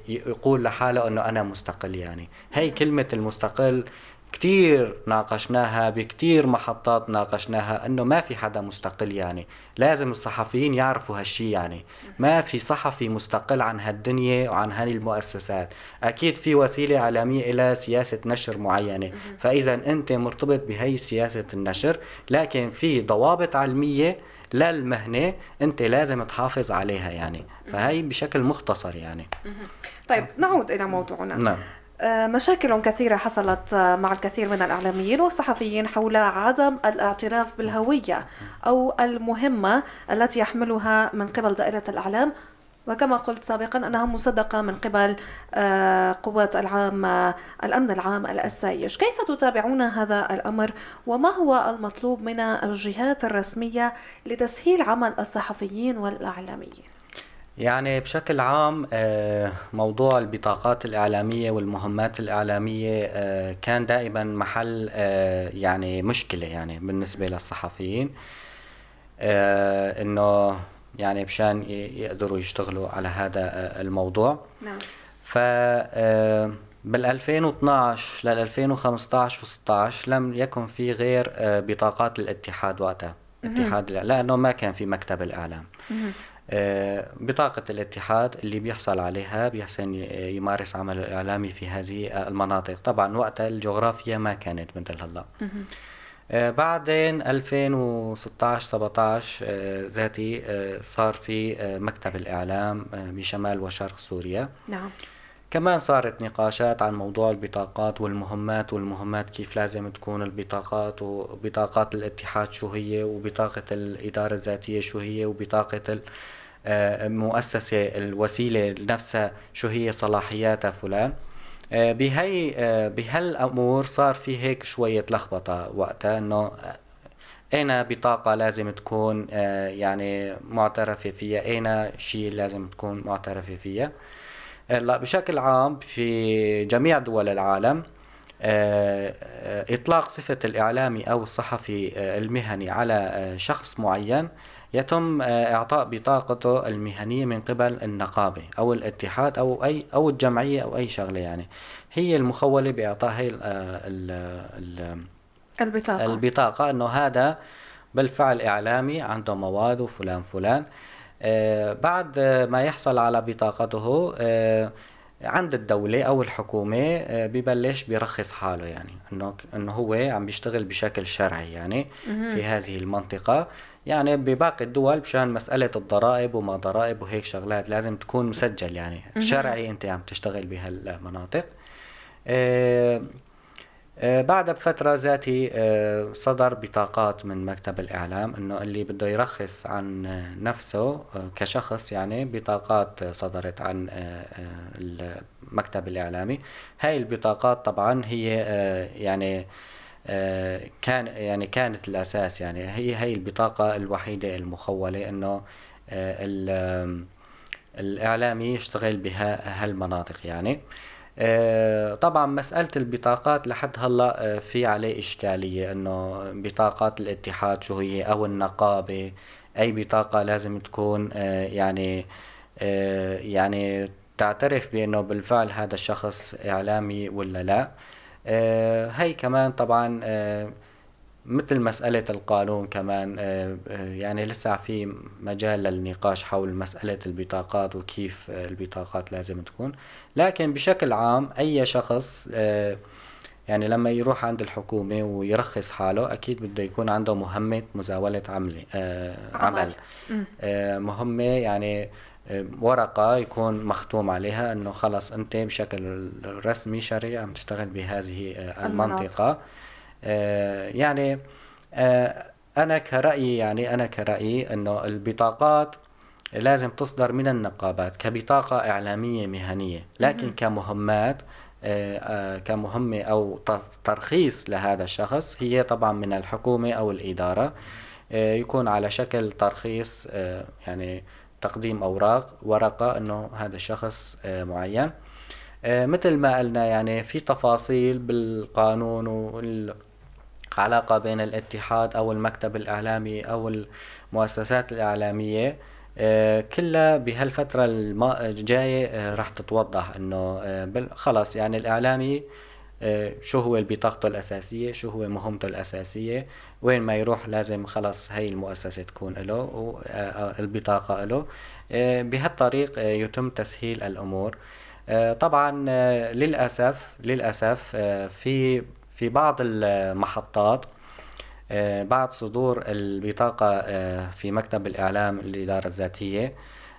يقول لحاله أنه أنا مستقل يعني. هي كلمة المستقل كتير ناقشناها بكتير محطات، ناقشناها أنه ما في حدا مستقل يعني، لازم الصحفيين يعرفوا هالشي يعني. ما في صحفي مستقل عن هالدنيا وعن هاي المؤسسات. أكيد في وسيلة إعلامية إلى سياسة نشر معينة، فإذا أنت مرتبط بهي سياسة النشر، لكن في ضوابط علمية للمهنة أنت لازم تحافظ عليها يعني. فهي بشكل مختصر يعني. طيب نعود إلى موضوعنا. نعم. مشاكل كثيرة حصلت مع الكثير من الإعلاميين والصحفيين حول عدم الاعتراف بالهوية أو المهمة التي يحملها من قبل دائرة الإعلام، وكما قلت سابقا أنها مصدقة من قبل قوات العام الأمن العام الأسايش. كيف تتابعون هذا الأمر، وما هو المطلوب من الجهات الرسمية لتسهيل عمل الصحفيين والإعلاميين؟ يعني بشكل عام موضوع البطاقات الإعلامية والمهمات الإعلامية كان دائما محل يعني مشكلة يعني بالنسبة للصحفيين، إنه يعني بشان يقدروا يشتغلوا على هذا الموضوع. نعم. ف بال 2012 لل 2015 و16 لم يكن في غير بطاقات الاتحاد وقتها، اتحاد، لأنه ما كان في مكتب الإعلام. بطاقة الاتحاد اللي بيحصل عليها بيحسن يمارس عمله الإعلامي في هذه المناطق. طبعا وقتها الجغرافيا ما كانت مثل هلا. بعدين 2016 17 ذاتي صار في مكتب الإعلام بشمال وشرق سوريا. نعم. كمان صارت نقاشات عن موضوع البطاقات والمهمات، والمهمات كيف لازم تكون البطاقات، وبطاقات الاتحاد شو هي، وبطاقة الإدارة الذاتية شو هي، وبطاقة المؤسسة الوسيلة نفسها شو هي صلاحياتها فلان. بهي بهالأمور صار في هيك شوية لخبطة وقتها، إنه أين بطاقة لازم تكون يعني معترفة فيها، أين شيء لازم تكون معترفة فيها. لا بشكل عام في جميع دول العالم إطلاق صفة الإعلامي أو الصحفي المهني على شخص معين يتم إعطاء بطاقته المهنية من قبل النقابة أو الاتحاد أو أي أو الجمعية أو أي شغلة يعني، هي المخولة بإعطاء هي البطاقة، إنه هذا بالفعل إعلامي عنده مواد وفلان فلان. بعد ما يحصل على بطاقته عند الدولة أو الحكومة ببلش بيرخص حاله يعني، إنه هو عم بيشتغل بشكل شرعي يعني في هذه المنطقة. يعني بباقي الدول مشان مسألة الضرائب وما ضرائب وهيك شغلات لازم تكون مسجل يعني شرعي أنت عم تشتغل بهالمناطق. بعد بفترة ذاتي صدر بطاقات من مكتب الإعلام إنه اللي بده يرخص عن نفسه كشخص يعني، بطاقات صدرت عن المكتب الإعلامي. هاي البطاقات طبعا هي يعني كان يعني كانت الأساس يعني، هي البطاقة الوحيدة المخولة إنه الإعلامي يشتغل بها هالمناطق يعني. طبعا مسألة البطاقات لحد هلا في عليه إشكالية، إنه بطاقات الاتحاد شو هي أو النقابة، أي بطاقة لازم تكون يعني يعني تعترف بأنه بالفعل هذا الشخص إعلامي ولا لا. هي كمان طبعا مثل مسألة القانون كمان، يعني لسه في مجال للنقاش حول مسألة البطاقات وكيف البطاقات لازم تكون. لكن بشكل عام أي شخص يعني لما يروح عند الحكومة ويرخص حاله أكيد بده يكون عنده مهمة مزاولة عمل. مهمة يعني ورقة يكون مختوم عليها أنه خلص أنت بشكل رسمي شرعي عم تشتغل بهذه المنطقة. يعني أنا كرأيي أنه البطاقات لازم تصدر من النقابات كبطاقة إعلامية مهنية، لكن كمهمات كمهمة أو ترخيص لهذا الشخص هي طبعا من الحكومة أو الإدارة، يكون على شكل ترخيص، يعني تقديم أوراق، ورقة أنه هذا الشخص معين. مثل ما قلنا يعني في تفاصيل بالقانون والعلاقة بين الاتحاد أو المكتب الإعلامي أو المؤسسات الإعلامية، كلها بهالفترة الجاية رح تتوضح إنه خلص يعني الإعلامي شو هو بطاقته الأساسية، شو هو مهمته الأساسية، وين ما يروح لازم خلص هاي المؤسسة تكون له والبطاقة له. بهالطريق يتم تسهيل الأمور. طبعا للأسف في بعض المحطات بعد صدور البطاقة في مكتب الإعلام الإدارة الذاتية،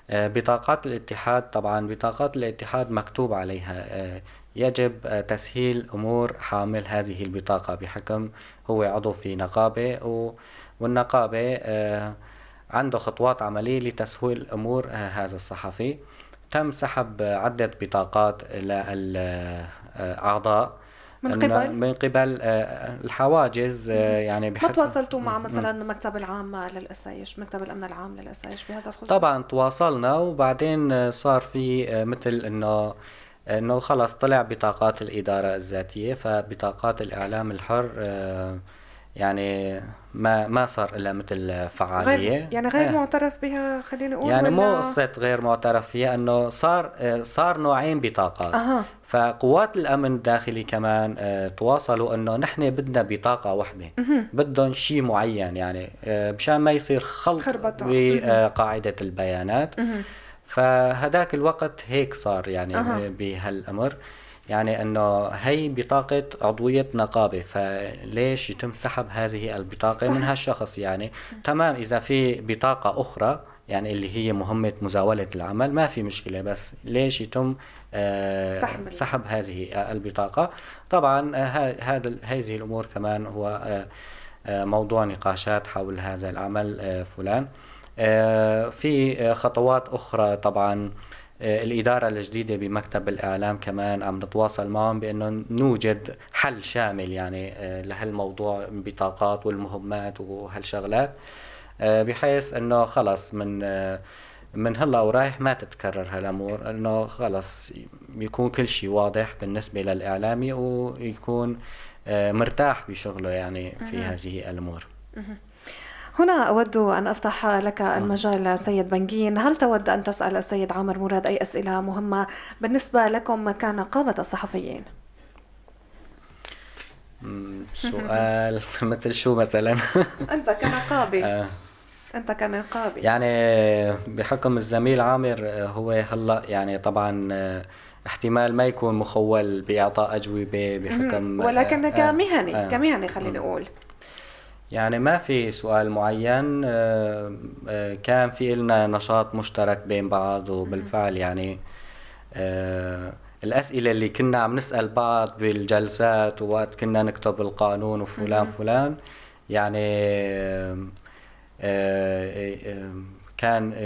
بطاقات الاتحاد، طبعا بطاقات الاتحاد مكتوب عليها يجب تسهيل أمور حامل هذه البطاقة بحكم هو عضو في نقابة، والنقابة عنده خطوات عملية لتسهيل أمور هذا الصحفي. تم سحب عدة بطاقات للأعضاء من قبل الحواجز. يعني ما تواصلتوا مع مثلا المكتب العام للأسايش، مكتب الأمن العام للأسايش بهذا الخصوص؟ طبعا تواصلنا، وبعدين صار في مثل انه خلص طلع بطاقات الإدارة الذاتية، فبطاقات الإعلام الحر يعني ما صار لها مثل فعالية، غير معترف بها، خلينا نقول، يعني مو قصة غير معترف فيها، انه صار نوعين بطاقات. فقوات الامن الداخلي كمان تواصلوا انه نحن بدنا بطاقة واحدة، بدهم شيء معين يعني مشان ما يصير خلط بقاعدة البيانات. فهداك الوقت هيك صار يعني بهالامر، يعني انه هي بطاقة عضوية نقابة، فليش يتم سحب هذه البطاقة من هالشخص؟ يعني تمام، اذا في بطاقة اخرى يعني اللي هي مهمة مزاولة العمل ما في مشكلة، بس ليش يتم سحب هذه البطاقة؟ طبعا هذه الامور كمان هو موضوع نقاشات حول هذا العمل فلان. في خطوات اخرى طبعا، الإدارة الجديدة بمكتب الإعلام كمان عم نتواصل معهم بأنه نوجد حل شامل يعني لهالموضوع، البطاقات والمهمات وهالشغلات، بحيث أنه خلص من هلا ورايح ما تتكرر هالأمور، أنه خلص يكون كل شيء واضح بالنسبة للإعلامي ويكون مرتاح بشغله يعني في هذه الأمور. هنا أود أن أفتح لك المجال سيد بنجين، هل تود أن تسأل السيد عامر مراد أي أسئلة مهمة بالنسبة لكم كنقابة الصحفيين؟ سؤال مثل شو مثلا؟ أنت كنقابي. أنت كنقابي يعني بحكم الزميل عامر هو هلأ يعني طبعا احتمال ما يكون مخول بإعطاء أجوبة بحكم، ولكن كمهني كمهني خلينا نقول يعني ما في سؤال معين. كان في لنا نشاط مشترك بين بعض، وبالفعل يعني الأسئلة اللي كنا عم نسأل بعض بالجلسات ووقت كنا نكتب القانون وفلان فلان يعني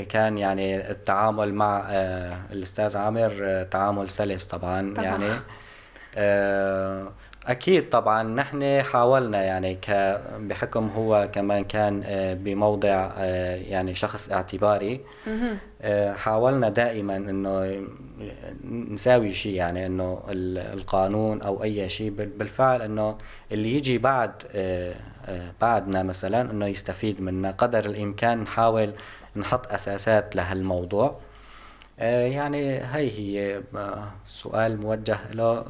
كان يعني التعامل مع الأستاذ عامر تعامل سلس طبعا. يعني أكيد طبعا نحن حاولنا يعني بحكم هو كمان كان بموضع يعني شخص اعتباري، حاولنا دائما إنه نساوي شيء يعني إنه القانون أو أي شيء بالفعل إنه اللي يجي بعدنا مثلا إنه يستفيد منا قدر الإمكان، نحاول نحط أساسات لهالموضوع. يعني هي سؤال موجه له،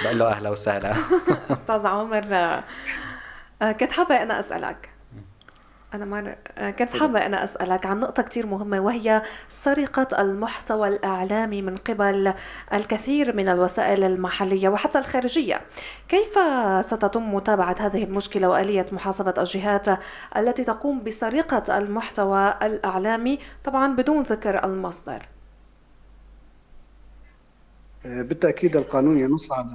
بقول له أهلا وسهلا. أستاذ عامر، كنت حابة أنا أسألك، أنا مر... كنت حابة أنا أسألك عن نقطة كتير مهمة، وهي سرقة المحتوى الإعلامي من قبل الكثير من الوسائل المحلية وحتى الخارجية. كيف ستتم متابعة هذه المشكلة وآلية محاسبة الجهات التي تقوم بسرقة المحتوى الإعلامي، طبعا بدون ذكر المصدر؟ بالتأكيد القانون ينص على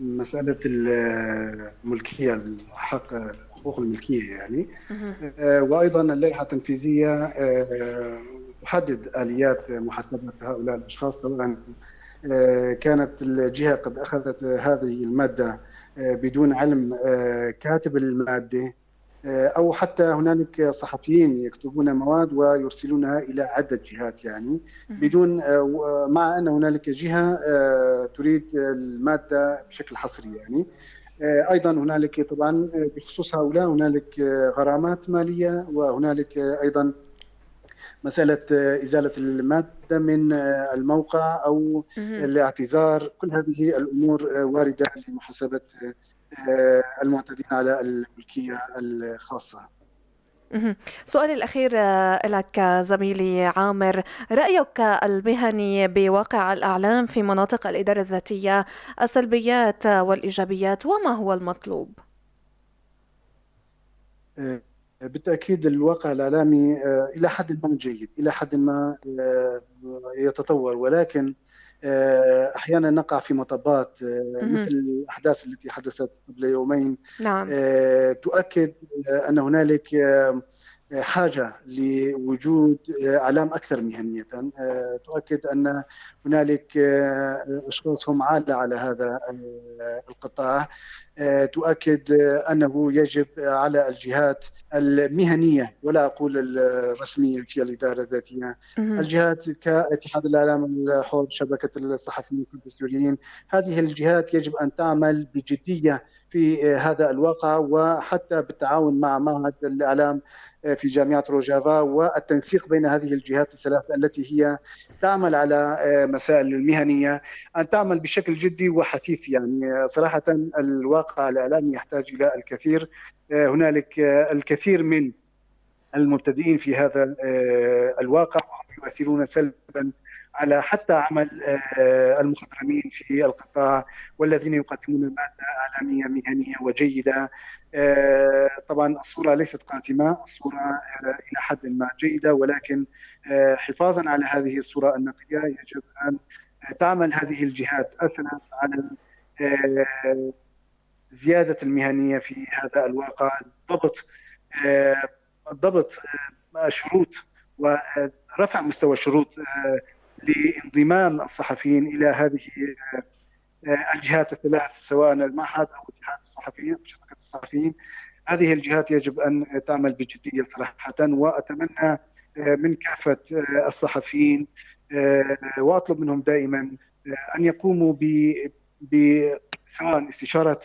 مسألة الملكية، الحق، حقوق الملكية يعني. وأيضا اللائحة التنفيذية تحدد آليات محاسبة هؤلاء الأشخاص، سواء كانت الجهة قد أخذت هذه المادة بدون علم كاتب المادة، أو حتى هنالك صحفيين يكتبون مواد ويرسلونها إلى عدة جهات يعني بدون، مع أن هنالك جهة تريد المادة بشكل حصري يعني. أيضا هنالك طبعا بخصوص هؤلاء هنالك غرامات مالية، وهنالك أيضا مسألة إزالة المادة من الموقع أو الاعتذار. كل هذه الأمور واردة لمحاسبة المعتدين على الملكية الخاصة. سؤالي الأخير لك زميلي عامر، رأيك المهني بواقع الإعلام في مناطق الإدارة الذاتية، السلبيات والإيجابيات وما هو المطلوب؟ بالتأكيد الواقع الإعلامي إلى حد ما جيد، إلى حد ما يتطور، ولكن أحيانا نقع في مطبات مثل الأحداث التي حدثت قبل يومين. نعم. تؤكد أن هنالك حاجة لوجود إعلام أكثر مهنية، تؤكد أن هنالك أشخاص هم عالة على هذا القطاع، تؤكد أنه يجب على الجهات المهنية، ولا أقول الرسمية في الإدارة الذاتية، الجهات كاتحاد الإعلام الحر، شبكة الصحفيين السوريين، هذه الجهات يجب أن تعمل بجدية في هذا الواقع، وحتى بالتعاون مع معهد الإعلام في جامعة روجافا، والتنسيق بين هذه الجهات الثلاث التي هي تعمل على مسائل المهنية، أن تعمل بشكل جدي وحثيث. يعني صراحة الواقع الإعلامي يحتاج إلى الكثير، هنالك الكثير من المبتدئين في هذا الواقع يؤثرون سلبا على حتى عمل المخضرمين في القطاع والذين يقدمون مادة إعلامية مهنية وجيدة. طبعا الصورة ليست قاتمة، الصورة إلى حد ما جيدة، ولكن حفاظا على هذه الصورة النقية يجب أن تعمل هذه الجهات الثلاث على زيادة المهنية في هذا الواقع، ضبط شروط ورفع مستوى الشروط لانضمام الصحفيين إلى هذه الجهات الثلاث، سواء المعهد أو اتحاد الصحفيين أو شبكة الصحفيين. هذه الجهات يجب أن تعمل بجدية صراحة، وأتمنى من كافة الصحفيين وأطلب منهم دائما أن يقوموا سواء استشارة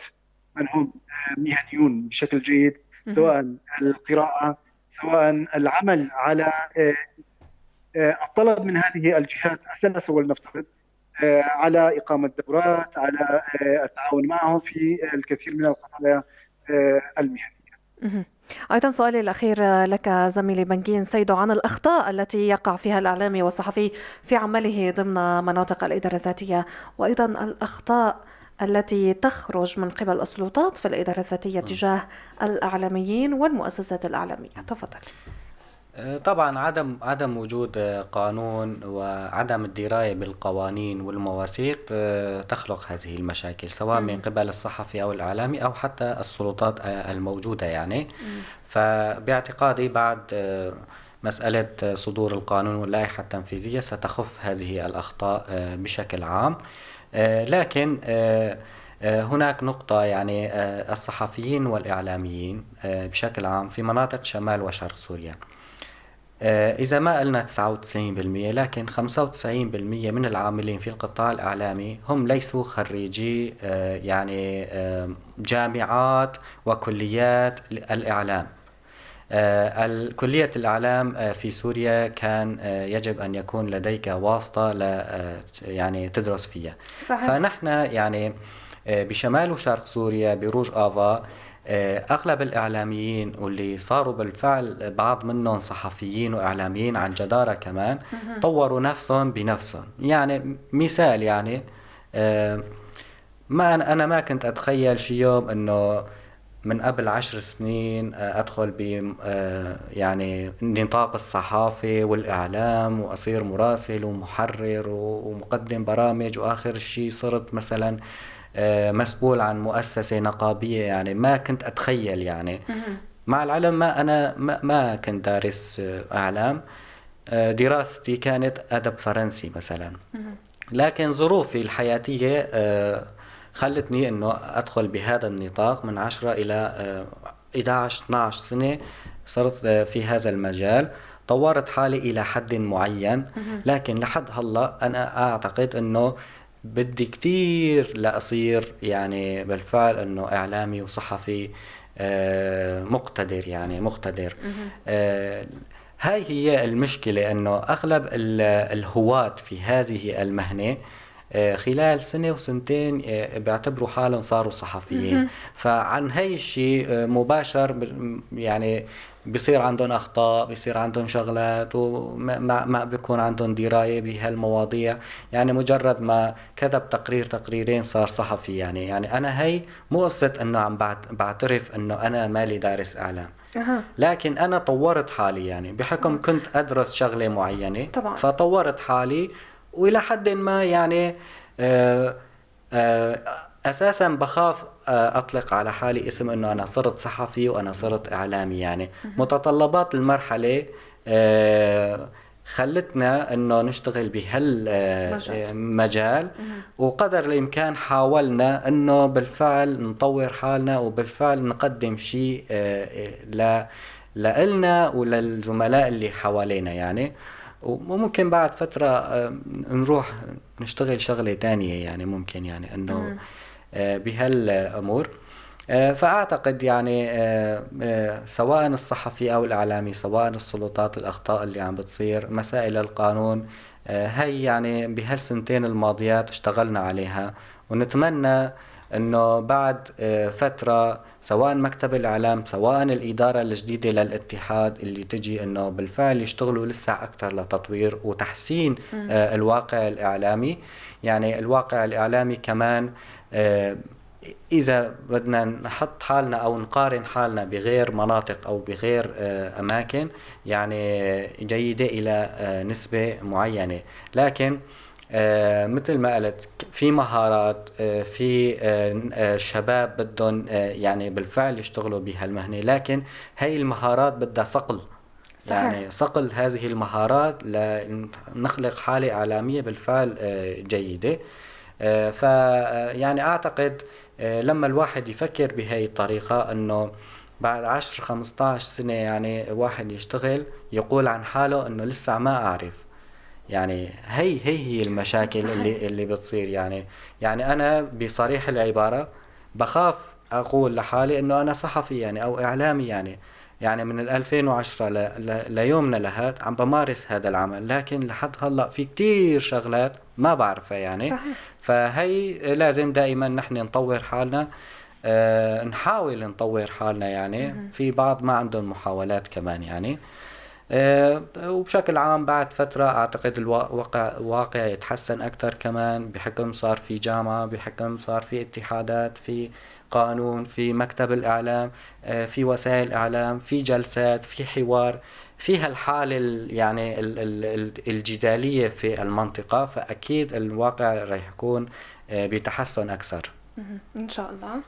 من هم مهنيون بشكل جيد، سواء القراءة، سواء العمل على الطلب من هذه الجهات الثلاثة ولنفترض على إقامة دورات، على التعاون معهم في الكثير من القضايا المهنية. أيضا سؤالي الأخير لك زميلي بنجين سيدو عن الأخطاء التي يقع فيها الإعلامي والصحفي في عمله ضمن مناطق الإدارة الذاتية، وأيضا الأخطاء التي تخرج من قبل السلطات في الإدارة الذاتية تجاه الإعلاميين والمؤسسات الإعلامية. تفضل. طبعا عدم وجود قانون وعدم الدراية بالقوانين والمواثيق تخلق هذه المشاكل، سواء من قبل الصحفي أو الإعلامي أو حتى السلطات الموجودة يعني. فباعتقادي بعد مسألة صدور القانون واللائحة التنفيذية ستخف هذه الأخطاء بشكل عام. لكن هناك نقطة، يعني الصحفيين والإعلاميين بشكل عام في مناطق شمال وشرق سوريا، إذا ما قلنا 99% لكن 95% من العاملين في القطاع الإعلامي هم ليسوا خريجي يعني جامعات وكليات الإعلام. كلية الإعلام في سوريا كان يجب أن يكون لديك واسطة يعني تدرس فيها. صحيح. فنحن يعني بشمال وشرق سوريا بروج آفا أغلب الإعلاميين واللي صاروا بالفعل بعض منهم صحفيين وإعلاميين عن جدارة كمان، طوروا نفسهم بنفسهم. يعني مثال، يعني ما أنا ما كنت أتخيل شي يوم إنه من قبل 10 سنين أدخل ب يعني نطاق الصحافة والإعلام وأصير مراسل ومحرر ومقدم برامج، وآخر شي صرت مثلا مسؤول عن مؤسسة نقابية. يعني ما كنت أتخيل، يعني مع العلم ما أنا ما كنت دارس إعلام، دراستي كانت أدب فرنسي مثلا، لكن ظروفي الحياتية خلتني إنه أدخل بهذا النطاق من 10 إلى 11-12 سنة صرت في هذا المجال. طورت حالي إلى حد معين، لكن لحد هلأ أنا أعتقد إنه بدي كتير لأصير يعني بالفعل إنه إعلامي وصحفي مقتدر، يعني مقتدر. هاي هي المشكلة، إنه أغلب الهواة في هذه المهنة خلال سنة وسنتين بيعتبروا حالهم صاروا صحفيين. فعن هاي الشيء مباشر يعني بيصير عندهم أخطاء، بيصير عندهم شغلات، وما ما بيكون عندهم دراية بهالمواضيع. يعني مجرد ما كتب تقرير تقريرين صار صحفي. يعني أنا هي مو قصة إنه عم بعترف إنه أنا مالي دارس إعلام، لكن أنا طورت حالي، يعني بحكم كنت أدرس شغلة معينة طبعا. فطورت حالي، وإلى حد ما يعني أساساً بخاف أطلق على حالي اسم أنه أنا صرت صحفي وأنا صرت إعلامي. يعني متطلبات المرحلة خلتنا أنه نشتغل بهالمجال، وقدر الإمكان حاولنا أنه بالفعل نطور حالنا وبالفعل نقدم شيء لإلنا وللزملاء اللي حوالينا. يعني وممكن بعد فترة نروح نشتغل شغلة تانية، يعني ممكن يعني أنه بهالأمور. فأعتقد يعني سواء الصحفي أو الإعلامي، سواء السلطات، الأخطاء اللي عم بتصير، مسائل القانون، هي يعني بهالسنتين الماضيات اشتغلنا عليها، ونتمنى أنه بعد فترة سواء مكتب الإعلام سواء الإدارة الجديدة للاتحاد اللي تجي أنه بالفعل يشتغلوا لسه أكثر لتطوير وتحسين الواقع الإعلامي. يعني الواقع الإعلامي كمان إذا بدنا نحط حالنا أو نقارن حالنا بغير مناطق أو بغير أماكن يعني جيدة إلى نسبة معينة، لكن مثل ما قلت في مهارات، في شباب بدهم يعني بالفعل يشتغلوا بهالمهنة، لكن هاي المهارات بدها صقل. صحيح. يعني صقل هذه المهارات لنخلق حالة إعلامية بالفعل جيدة. يعني أعتقد لما الواحد يفكر بهاي الطريقة أنه بعد 10-15 سنة يعني واحد يشتغل يقول عن حاله أنه لسه ما أعرف، يعني هي المشاكل. صحيح. اللي بتصير. يعني أنا بصريح العبارة بخاف أقول لحالي أنه أنا صحفي يعني أو إعلامي، يعني من 2010 ليومنا لهاد عم بمارس هذا العمل، لكن لحد هلأ في كتير شغلات ما بعرفها يعني. صحيح. فهي لازم دائما نحن نطور حالنا، نحاول نطور حالنا يعني. في بعض ما عندهم محاولات كمان يعني. وبشكل عام بعد فترة أعتقد الواقع يتحسن أكثر كمان، بحكم صار في جامعة، بحكم صار في اتحادات، في قانون، في مكتب الإعلام، في وسائل إعلام، في جلسات، في حوار، في هالحالة يعني الجدالية في المنطقة، فأكيد الواقع رح يكون بتحسن أكثر. إن شاء الله.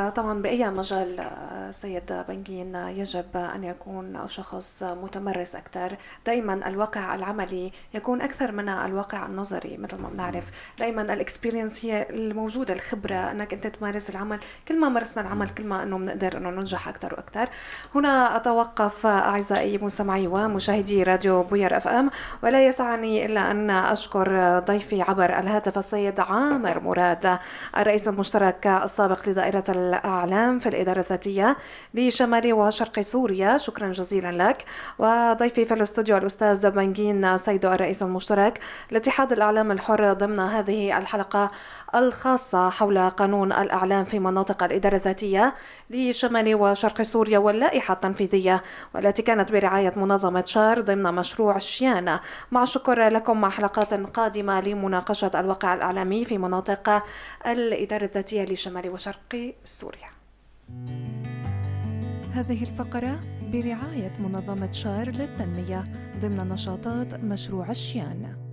طبعا بأي مجال سيد بنجين يجب أن يكون شخص متمرس أكثر. دائما الواقع العملي يكون أكثر من الواقع النظري، مثل ما بنعرف دائما الاكسبيرينس هي الموجودة، الخبرة أنك أنت تمارس العمل. كل ما مارسنا العمل كل ما أنه بنقدر أنه ننجح أكثر وأكثر. هنا أتوقف أعزائي مستمعي ومشاهدي راديو بوير FM، ولا يسعني إلا أن أشكر ضيفي عبر الهاتف السيد عامر مراد، الرئيس المشترك السابق لدائرة وزارة الإعلام في الإدارة الذاتية لشمال وشرق سوريا، شكرا جزيلا لك. وضيفي في الاستوديو الأستاذ بنجين سيدو، الرئيس المشترك لاتحاد الإعلام الحر، ضمن هذه الحلقة الخاصة حول قانون الإعلام في مناطق الإدارة الذاتية لشمال وشرق سوريا واللائحة التنفيذية، والتي كانت برعاية منظمة شار ضمن مشروع شيان. مع الشكر لكم، مع حلقات قادمة لمناقشة الواقع الإعلامي في مناطق الإدارة الذاتية لشمال وشرق سوريا. هذه الفقرة برعاية منظمة شار للتنمية ضمن نشاطات مشروع الشيان.